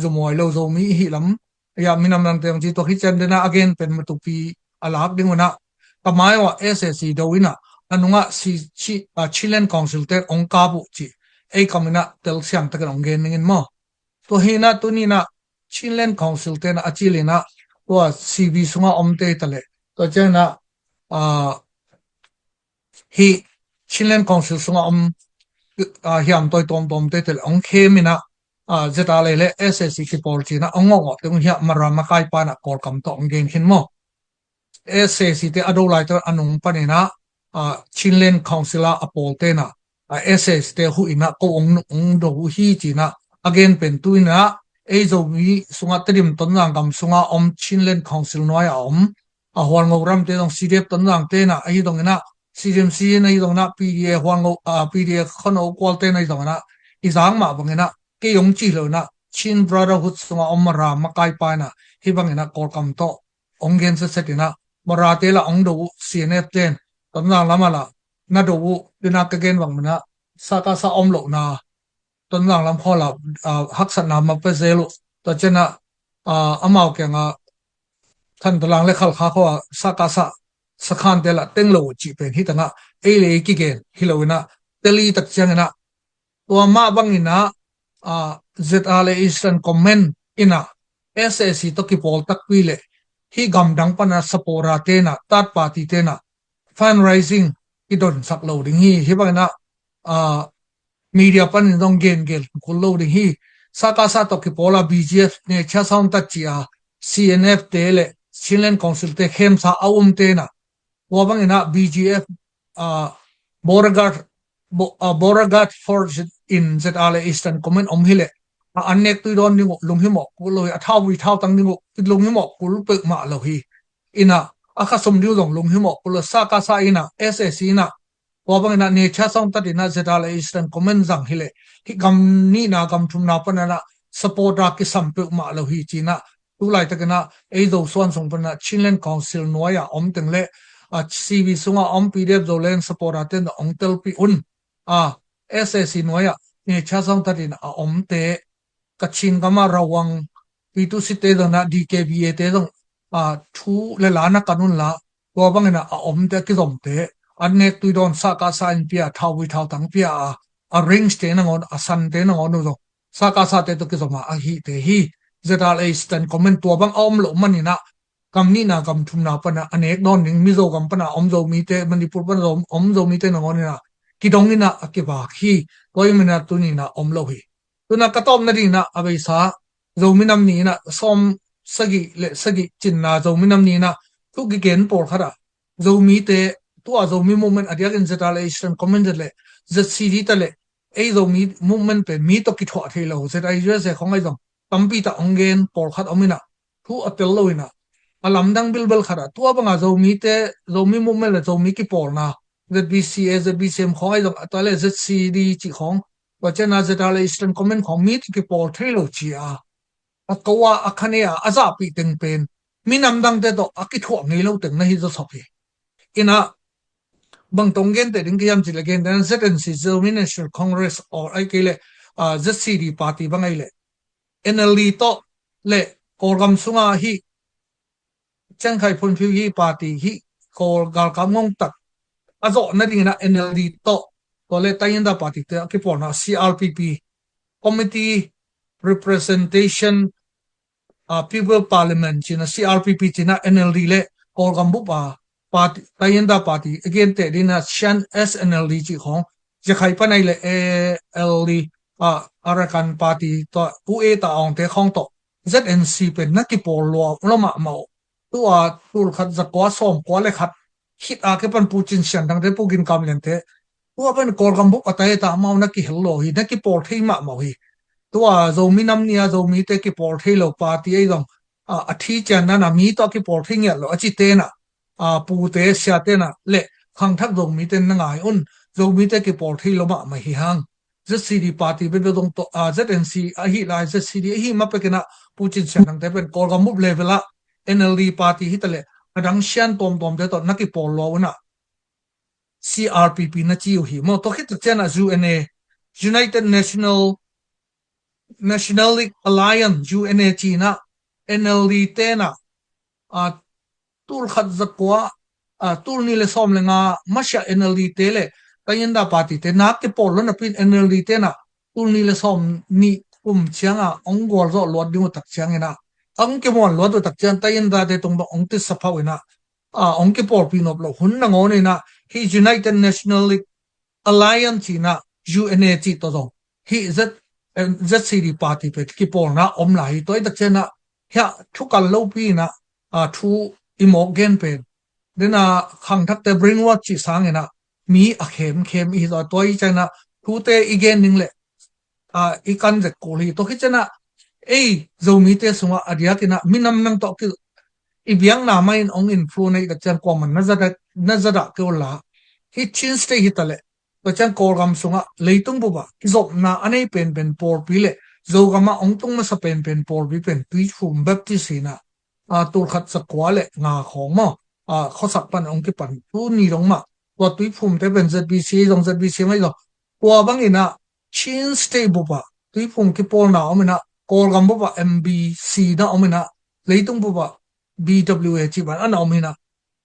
Zumuai lo Zomi i hi lam. Hiah minam nang te ong ci tua hi cian tena a gen pen matupi a lak ding una. Ka mai ua SAC do ina a nunga si ci, a, Chinland Council te ong kap uh ci. Ei kam ina tel siang takin ong gen dingin maw. Tua hi na tuni na Chinland Council te na a cil ina tua CB sunga om te ta le. Tua cian ina, a, hi Chinland Council sunga om, a, hiam toi tom tom te ta le ong khem ina, a, ZRA le, le SAC kipawl ci na ong ngawh ngawh te ong hiah Mara makaipa na Kawlkam tawh ong gen khin maw. SAC te a do lai tawh a nung panin a, a, Chinland Council a a pawl tena, a, SAC te huh ina ko ong, ong do uh hi ci na a gen pen tu ina ei Zomi sunga Tedim Tonzang gam sunga om Chinland Council nuai a om a Hualngo ram te zong CDF Tonzang tena ahi zong ina CDM CN ahi zong ina PDA Hualngo, a, PDA Khono Kual tena ahi zong ina i zang mah bang ina kei ong ci lo ina Chin Brotherhood sunga om Mara makaipa ina hi bang ina Kawlkam tawh ong gen setset ina Mara te la ong do uh CNF ten Tonzang lam a la na do uh ina ka gen bang ina saka sa om lo na Tonzang lam khaw la, a, haksatna ma pe zel uh. Tua cian a, a, amau kianga Thantalang le Khalkha khaw a saka sa sakhan te la teng lo uh cih pen hi tanga ei le ei kigen hi lo ina teli tak ciang ina tua mah bang ina, a, ZRA le Eastern Command ina SAC tawh kipawl takpi le hi gamdang pana supporter tena third party tena fundraising i donsak lo ding hi. Hi bang ina, a, media panin zong gen gel kul lo ding hi. Saka sa tawh kipawl a BGF ne chia sawn tat ci a CNF te le Chinland Council te khemsa a um tena tua bang ina BGF, a, Border Guard, bo, a, Border Guard Force in ZRA le Eastern Command om hi le a an nek tui dawn ding uh lunghimawh kul lo hi. A thau vui thau tang ding uh lunghimawh kul peuhmah lo hi. Ina a khasum ding uh zong lunghimawh kul lo. Saka sa ina SAC ina tua bang ina ne chia sawn tat ina ZRA le Eastern Command zang hi le hi gam nihna gam thumna pana ina supporter kisam peuhmah lo hi ci ina tu laitak ina ei Zo suan sung pana Chinland Council nuai a om teng le, a, CB sunga om PDF Zoland supporter ten ong telpih un. a, S A C nuai ah, ne cha sawng tatin a omte, Kachin gam ah Rawang, P two C te zong na D K B A te zong, a, thu le la na kan un la, tua bangin a, a omte a kizomte, an nek tui dawn sa ka sa in pia, thau vui thau tang pia a, a range te nangawn, a san te nangawn uh zong, sa ka sa te tawh kizom a, a hihte hi, Z R A Eastern Command tua bang a om loh manin a, gam nihna gam thumna pana a nek dawn ding, Mizo gam pana om Zomite, Manipur pana om, om Zomite nangawn in a, kidong in a, a kivak hi, tua i min a tuni in a om lo hi. Tuna ka tawpna ding in a, a beisa, Zomi Nam Ni in a, sawm sagih le sagih cinna Zomi Nam Ni in a, thu kigen pawlkhat a, Zomite, tua Zomi movement a diakin Z R A Eastern Command le, Z C D ta le, ei Zomi movement pen mi tawh kithuah thei lo, Z I U S A khawng ahi zong, tampi tak hong gen pawlkhat om in a, thu a tel lo in a, a lamdang bilbel khat a, tua banga Zomite, Zomi movement le Zomi kipawlna, Z B C A, Z B C M khawng ahi zong, a tua le Z C D cih khawng, tua ciang a Z R A Eastern Command khawng mi tawh kipawl thei lo ci a, a ko a, a khane a, a zahpih teng pen, minam dangte tawh a kithuah ngei lo teng na hi zawsop hi. In a, bang tawh hong gente ding ka hiam cih le gente na Z N C, Zomi National Congress, or ahih kei le, ah, Z C D party bang ahih le, N L D tawh le Kawlgam sunga hih Chiang Kai-shek phunphiu hih party hih Kawl galkap ngongtak a zawh nadingin a N L D tawh, tua le Tayinda party te a kipawlna C R P P, Committee Representation, ah, People Parliament ci-in a, C R P P ci-in a N L D le Kawlgam bup a party, Tayinda party, a gente ding in a Shan S N L D cih khawng, Rakhine pan ahih le A L D, ah, Arakan party, tua U A ta awngte khawng tawh Z N C pen na kipawl lua uh lo mahmah uh. Tua tul khat za kua sawm kua le khat khit a kipan Pu Cin Sian Thangte, Pu Gin Kam Liante, tua pen Kawlgam bup a tai ta amau na kihel lo hi, na kipawl thei mahmah uh hi. Tua Zomi Nam Ni a Zomite kipawl thei lo party ahi zong, a, a thi cian nana mi tawh a kipawl thei ngiat lo a ci tena, a, pute siate na le khangthak Zomite na ngai un, Zomite kipawl thei lo mahmah hi hang. Z C D party bebe zong tawh, a, Z N C ahi lai, Z C D ahi ma pekina Pu Cin Sian Thangte pen Kawlgam bup level a N L D party hi ta le, a dang sian tawmtawmte tawh na kipawl lua un a, C R P P na ci uh hi maw. Tua khit tak cian a U N A, United National, Nationalist Alliance, U N A ci-in a N L D te na, a, tul khat za kua, a, tul nih le sawm le nga masiah N L D te le Tayinda party te na kipawl lo napi-in N L D te na tul nih le sawm nih kum ciang a hong gualzawh luat ding uh tak ciangin a, hong kimuan luat uh tak ciang Tayinda te tung bang hong tisa phau in a, a, hong kipawlpih nop loh hun nangawn in a, hih United Nationalist Alliance ci-in a, U N A cih tawh zong hih Z, Z C D party pen kipawlna om lai hi. Tua hi tak cian a, hiah thu kal lopi in a, a, thu i mawk gen pen, den a khangthakte brainwash cih sangin a, mi a khemkhem i hi zaw. Tua hi cian a, thute i gen ding le, a, i kan zek kul hi. Tua khit cian a, ei Zomite sungah a diakin a, minam nang tawh ki, i biakna mah in hong influence na hi tak cian kuaman na zadah, na zadah kei un la. Hih Chin State hi ta le, tua cian Kawlgam sungah leitung bup ah kizopna a nei penpen pawlpi le Zogam ah hong tung masa penpen pawlpi pen Tuiphum Baptist hi in a, a, tul khat za kua le nga khawng maw, a, khuasak pan hong kipan tu ni dong mah. Tua Tuiphum te pen Z B C A zong, Z B C M ahi zong, tua bangin a Chin State bup ah Tuiphum kipawlna om in a, Kawlgam bup ah M B C na om in a, leitung bup ah B W A cih bang a na om hi in a,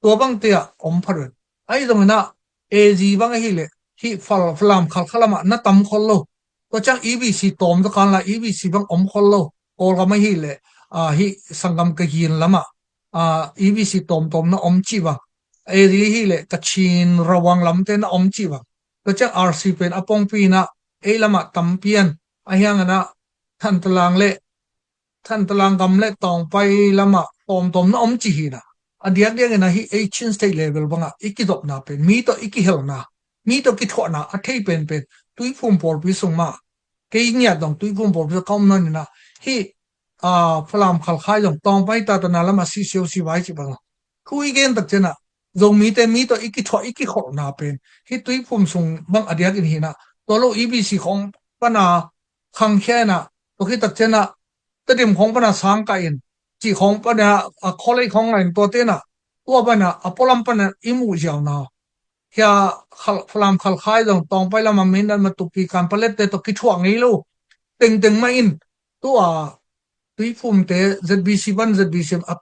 tua bangte ah om pha uh in. Ahi zongin a, A Z bang ahih leh, hih Fal-, Falam Khalkha lamah na tam khol lo. Tua ciang E B C tawm zaw kan la, E B C bang om khol lo. Kawlgam ahih leh, a, hih sanggam Kayin lamah, a, E B C tawmtawm na om cih bang, A Z ahih leh Kachin, Rawang lamte na om cih bang. Tua ciang R C pen a pongpi in a, ei lamah tam pian, a hiang in a, Thantalang le Thantalang gam le Tawngpai lamah tawmtawm na om cih hi in a. A diakdiak in a hih ei Chin State level bangah i kizopna pen, mi tawh i kihelna, mi tawh kithuahna a thei penpen Tuiphum pawlpi sung mah. Kei ngiat dong Tuiphum pawlpi sung ka om nawn in a, hih, a, Falam Khalkha zong, Tawngpai Tatana lamah C C O C Y cih bang a, thu i gen tak cian a, Zomite mi tawh i kithuah i kikholhna pen hih Tuiphum sung bang a diakin hi in a. Tua lo E B C khawng pan a khangkhia in a, tua khit tak cian a Tedim khawng pan a sangkah in, cih khawng pan a, a, college khawng ngah in, tuate in a, tua pan a, a pualam pan a i muh ziau na, hia khal, Falam Khalkha i zong Tawngpai lam a Mindat, Matupi, Kanpetlet te tawh kithuah ngei lo tengteng mah in, tua Tuiphum te Z B C pan Z B C a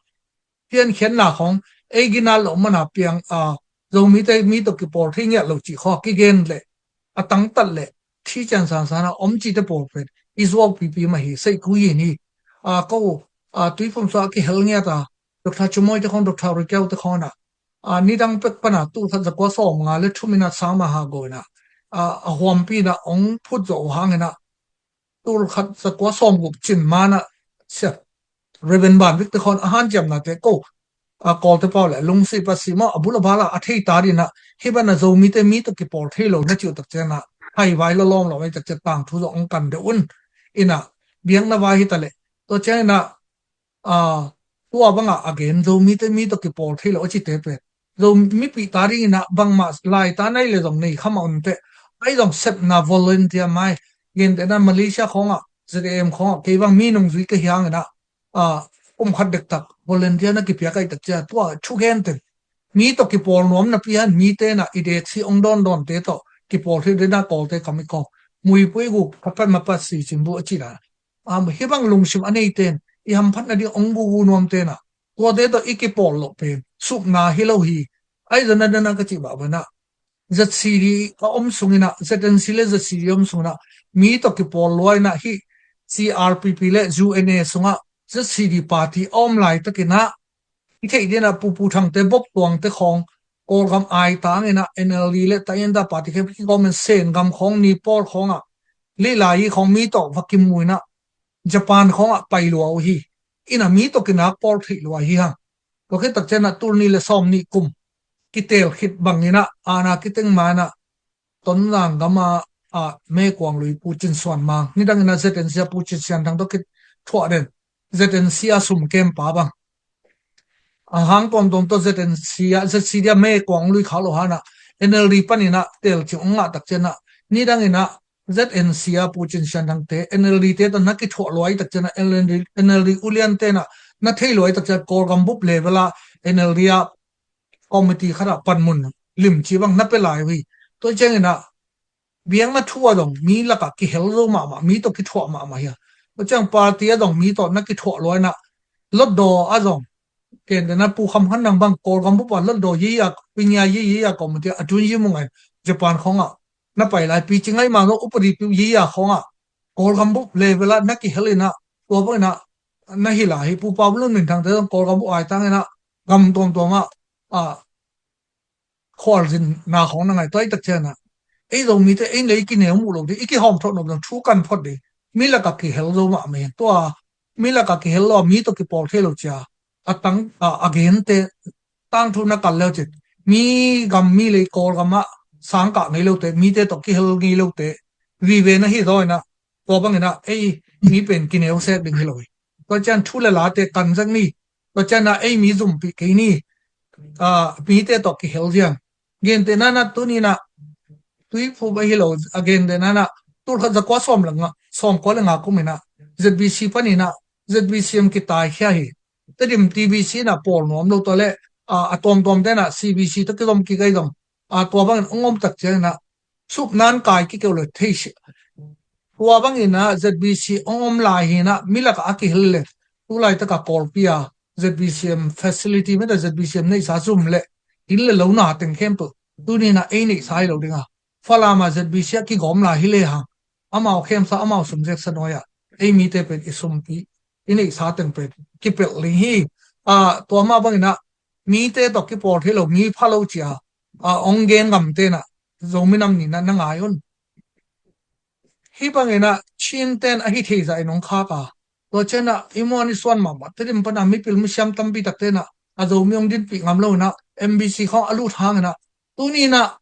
piankhiatna khawng ei ginat loh mana piang a, Zomite mi tawh kipawl thei ngiat lo cih khawng a kigen leh a tangtat leh thician sansan a om cihte pawl pen i zuau pipi mah hi, seih khui hi ni. A, ko, a, Tuiphum sung a kihel ngiat a, Doctor Cumawite khawng, Doctor Roy Kyaw te khawng in a, a, nidang pek pan a tul khat za kua sawmnga le thum in a sangmah ha go in a, a, a huampi in a hong phut zawh uh hang in a, tul khat za kua sawmguk cin ma in a, sia, Reverend Van Vik te khawng a hanciamnate ko, a, Kawlte pau le lungsim pasi maw, a bul a bal a a thei ta ding in a, hih bang a Zomite mi tawh kipawl thei lo na cih uh tak ciang a, haivai lawlawm lo, ei tak ciang tangthu zong hong kan deuh un. In a, biakna vai hi ta leh, tua ciang in a, a, tua bang a a gen Zomite mi tawh kipawl thei lo a cite pen Zo mipi ta ding in a bangmah lai ta nei le zong nei kha mah un teh, ahi zong sepna volunteer mai, gentehna Malaysia khawng a, Z A M khawng a, kei bang mi nungzui ka hi hang in a, a, kum khat dektak volunteer na kipia ka hih tak ciang tua thugen teng mi tawh kipawl nuam napi hang, mite in a i deksi hong dawndawnte tawh kipawl thei ding in a Kawlte kam i kawk, muipui guk, khapat mapat si cin bu a cih na, a, hih bang lungsim a neite in i hamphatna ding hong gugu nuamte in a, tuate tawh i kipawl loh pen supna hi lo hi. Ahi zong a dan a ka cih mah bang a, Z C D a om sung in a, Z N C le Z C D a om sung in a, mi tawh kipawl lua in a, hih C R P P le U N A sung a Z C D party a om laitak in a, i theih ding in a Pu Pu Thangte, Bob Tuangte khawng Kawlgam ai tang in a, N L D le Thai Union party khempeuh kigawm in Sen gam khawng, Nepal khawng a, Leilai khawng mi tawh va kimu in a, Japan khawng a pai lua uh hi. In a mi tawh kinak pawl theih lua hi hang. Tua khit tak ciang a tul nih le sawmnih kum kitel khit bang in a, ana kiteng ma in a, Tonzang gam a, a, Mekuang Lui Pu Cin Suan Mang, nidang in a Z N C a Pu Cin Sian Thang tawh kithuah den, Z N C a sum kem pa bang, a hang tuamtuam tawh Z N C a, Z C D a Mekuang Lui khak lo hang a, N L D pan in a telcing hong ngah tak ciang a, nidang in a Z N C a Pu Cin Sian Thangte, N L D te tawh na kithuah lua i tak ciang a, N L D, N L D uliante in a na thei lua i tak ciang a, Kawlgam bup level a N L D a committee khat ah panmun limci bang na pia lai uh hi. Tua ciangin ah biakna thu ah zong mi lakah kihel zo mahmah, mi tawh kithuah mahmah hi a. Tua ciang party ah zong mi tawh na kithuah lua in ah, Hlutdaw ah zong, ken den ah Pu Kham Khan Nang bang Kawlgam bup ah Hlutdaw yi a, Pi Ngia yi, yi a committee ah, a tun yi mung ah Japan khawng ah na pai lai, Pi Cing Ngai Mang zong upadi piu yi a khawng ah Kawlgam bup level ah na kihel in ah, tua bang in ah na hi lai hi. Pu Pau Lun Min Thang te zong Kawlgam bup ai tang in ah gam tuamtuam ah, ah, khualzinna khawng na ngai. Tua i tak ciang ah ei Zomite ei lei kineu muh lo ding, i kihawm thawh nop ding, thu kan phot ding. Mi lakah kihel zo mahmah hi. Tua mi lakah kihel lo a, mi tawh kipawl thei lo cia a tang, a, a gente tangthu na kal leu cin, mi gam mi lei Kawlgam ah sangkah ngei lote, mite tawh kihel ngei lote vive na hi zaw in ah, tua bang in ah ei mi pen kineu sek ding hi lo hi. Tua ciang thu le late kan zek ni. Tua ciang ah ei mi zumpih kei ni. Ah, mite tawh kihel ziang. Gentehna in ah tuni in ah Tuiphum ahi lo, a gentehna in ah tul khat za kua sawm le nga, sawm kua le nga kum in ah Z B C pan in ah Z B C M kitaikhia hi. Tedim T B C in ah pawl nuam lo, tua le, ah, a tuamtuamte in ah C B C tawh kizom kikei zong, ah, tua bangin hong om tak ciang in ah supna in kai kikeu lo thei si. Tua bangin ah Z B C hong om lai hi in ah mi lakah a kihel le, tu laitak a Kawlpi a Z B C M facility mete Z B C M neihsa zum le inn le lo na teng khempeuh tuni in ah ei neihsa hi lo ding a, Falam ah Z B C ah kigawm lai hi le hang, amau khemsa, amau sum zeksa nuai ah ei mite pen i sumpi, i neihsa teng pen kipelh ding hi. Ah, tua mah bangin ah mite tawh kipawl thei lo, mi pha lo cia, ah, hong gen gamte in ah Zomi Nam Ni in ah na ngai un. Hih bangin ah Chin ten ahi thei zah in hong khak a, tua ciang ah i muan i suan mahmah Tedim pan a mipil misiam tampi takte in ah a Zomi hong dinpih ngam lo in ah M B C khawng a lut hang in ah tuni in ah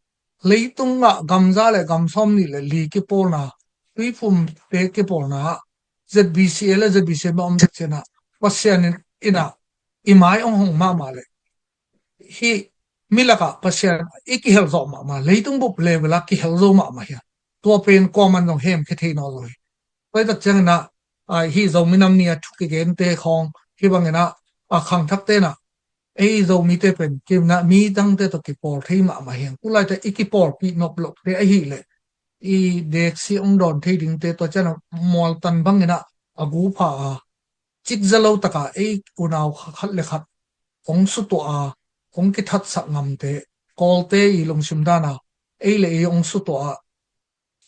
leitung ah gam za le gam sawmnih le li kipawlna, Tuiphumte kipawlna ah Z B C A le Z B C M a om tak ciang ah Pasian in, in ah i mai hong hong mahmah le hih mi lakah Pasian i kihel zawh mahmah, leitung bup level ah kihel zo mahmah hi a. Tua pen kuaman zong hemkhia thei nawn lo hi. Tua hi tak ciangin ah, ah, hih Zomi Nam Ni a thu kigente khawng hih bangin ah, ah, khangthakte in ah ei Zomite pen kimna mi dangte tawh kipawl thei mahmah hi hang. Tulaite i kipawlpih nop lohte ahih leh i deeksi hong dawn thei dingte, tua ciangin a mualtan bangin a, a gu pha a, cikza lo taka ei unau khat le khat hong sutuah a, hong kithatsak ngamte, Kawlte i lungsim dana ei le ei hong sutuah a,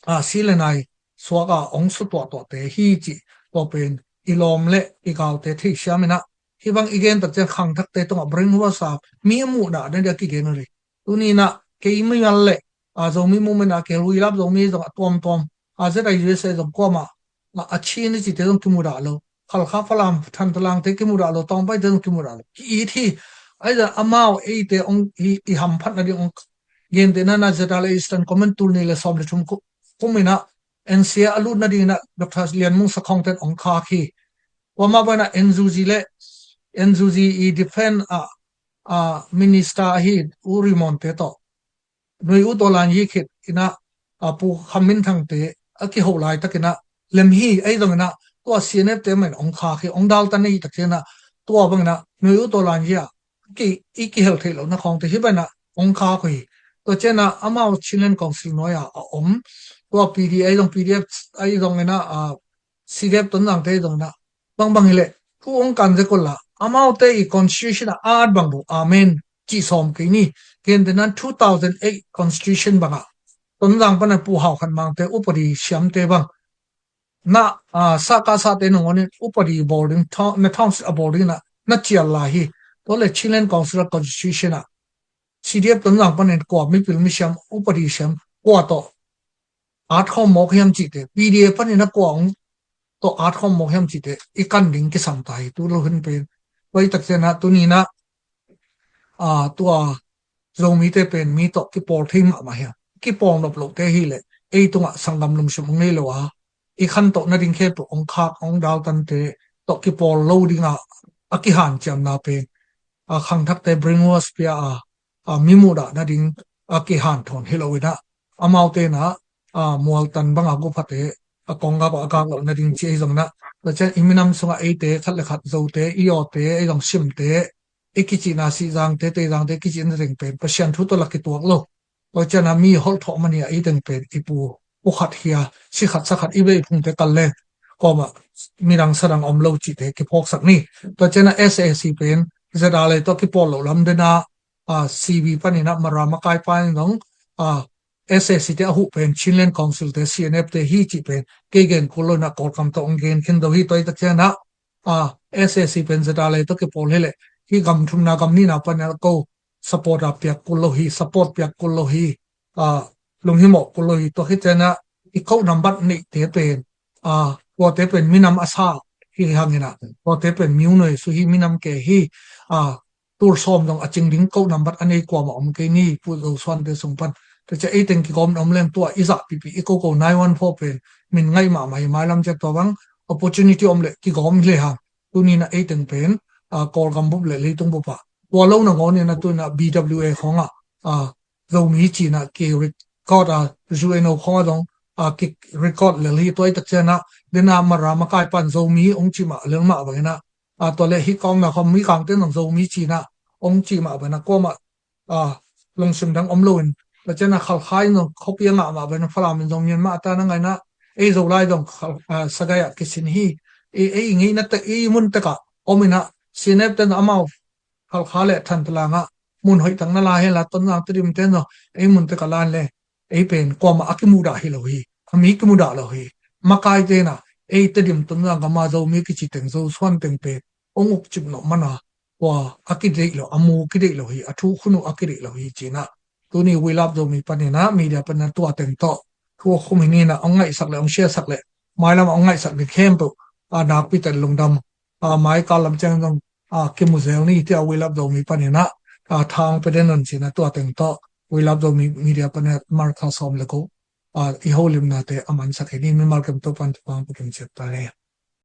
a, si le nai suak a hong sutuahtuahte hi cih tua pen i lawm le i galte theisiam in a, hih bang i gen tak ciang khangthakte tungah brainwash a, mi a muhna na dia kigen uh hi. Tuni in a kei mimal le, a, Zomi movement a kihel, We Love Zomi zong a tuamtuam, a, Z I U S A zong kuamah, a, a Chin i cite zong kimudah lo. Khalkha, Falam, Thantalangte kimudah lo, Tawngpaite zong kimudah lo. Ki it hi. Ahi zongin amau eite hong i, i hamphat nading hong gentehna in a, ZRA Eastern Command tul nih le sawm le thum ku-, kum in a N C A a lut nading in a Doctor Lian Mung Sakhong ten hong khak hi. Tua mah bangin a N U G le, N U G i defense a, a minister ahi U Rimon te tawh, Nui U Tawlan Yi khit in a, a, Pu Kham Min Thang te a kiho laitak in a lem hi. Ahi zongin a tua C N F te mah in hong khak hi, hong daltan ahih tak ciangin a, tua bangin a Nui U Tawlan Yi a ki, i kihel theih lohna khawngte hih bangin a hong khak uh hi. Tua ciangin a amau Chinland Council nuai a a om, tua P D A ahi zong, P D F ahi zongin a, a, C D F Tonzangte ahi zongin a, bangbang hi leh thu hong kan zek un la, amaute i constitution a at bang bu amen cih sawm kei ni. Gentehna in two thousand eight constitution bangah Tonzang pan a Pu Hau Khan Mangte upadi siamte bang na, a, Saka Sate nangawnin upadi bawl ding, town, na township a bawl ding in a na cial lai hi. Tua le Chinland Council a constitution a C D F Tonzang panin kua mipil misiam, upadi siam, kua tawh at khawm mawk hiam cihte, P D A panin a kua hong tawh at khawm mawk hiam cihte i kan ding kisam ta hi. Tu lo hin pen, tua i tak ciangin a tuni in a, a, tua Zomite pen mi tawh kipawl thei mahmah hiam? Kipawl nop lohte hi leh ei tungah sanggam lungsim hong nei lo a, i khantoh nading khempeuh hong khak, hong daltante tawh kipawl lo ding a, a kihanciamna pen, a, khangthakte brainwash pia a, a, mi mudah nading a kihanthawn hi lo in a, amaute in a, a, mualtan bang a guphate a kong gap a gak loh nading ci ahi zongin a, tua ciang i minam sungah eite khat le khat Zote, i awte, ei zong Simte, i kicihna Sihzangte, Teizangte kicihna teng pen Pasian thu tawh la kituak lo. Tua ciang a mi holh thawh man hi a, ei teng pen i pu, pu khat hi a, si khat sa khat i bei phungte kal le kawmah midang sadang om lo cihte kiphawksak ni. Tua ciang a S A C pen ZRA le tawh kipawl loh lam den a, a, C B panin a Mara makaipa in zong, a, S A C te a huh pen Chinland Council te, C N F te hi cih pen kei gen kul lo in a, Kawlkam tawh hong gen khin zo hi. Tua i tak ciang a, a, S A C pen ZRA le tawh kipawl hi leh hih gam thumna gam nihna panin a ko support a piak kul lo hi, support piak kul lo hi, a, lunghimawh kul lo hi. Tua khit ciang a i code number neihte pen, a, tuate pen minam a sa hi hangin a, tuate pen miunuai su hi, minam ke hi, a, tul sawm dong a cing ding code number a nei kuamah om kei ni, Pu Zo Suante sung pan. Tua ciang ei teng kigawm om leng tua i zahpihpih i koko nine one four pen min ngaih mahmah hi. Mailam ciang tua bang opportunity om leh kigawm hi le hang. Tuni in a ei teng pen, a, Kawlgam bup le leitung bup ah tua lo nangawn in a, tu in a B W A khawngah, a, Zomi ci in a ki record a, U N O khawngah zong, a, ki record lel hi. Tua i tak ciang a, den a Mara makaipa in Zomi hong cih mah lel mah bangin a, a, tua le hih ka omna khawng Muikangte in zong Zomi ci in a hong cih mah bangin a, kuamah, a, lungsim dang om lo in, tua ciang a Khalkha in zong khuapi a ngah mah bangin a, Falam in zong Myanmar a tan a ngah in a, ei Zolai zong Khal-, a, Sagaing ah kisin hi. Ei, ei ngeina tek, ei mun tek ah om in a, C N F te in amau Khalkha le Thantlang ah mun hoih tak na la hen la, Tonzang, Tedim te in zong ei mun tek ah la in le, ei pen kuamah a kimudah hi lo hi, a mi kimudah lo hi. Makaite in a, ei Tedim, Tonzang gam a Zomi kici teng, Zosuan teng pen hong ukcip nawh man a, kua a kideih lo, a mu kideih lo hi, a thu khun uh a kideih lo hi ci in a, tuni We Love Zomi panin a, media panin a tua teng tawh thu a khum hi ni in a, hong ngaihsak le, hong share sak le, mailam ah hong ngaihsak ding khempeuh, a, nakpi tak lungdam, a, mai kal lam ciang zong, a, kimu zel ni, tia We Love Zomi panin a, a, thang pia den un ci in a, tua teng tawh We Love Zomi media panin a March kha sawm le ko, a, i holimnate a mansak hi ni. Mimal kemto pan thupha hong pia kim ciat ta hen.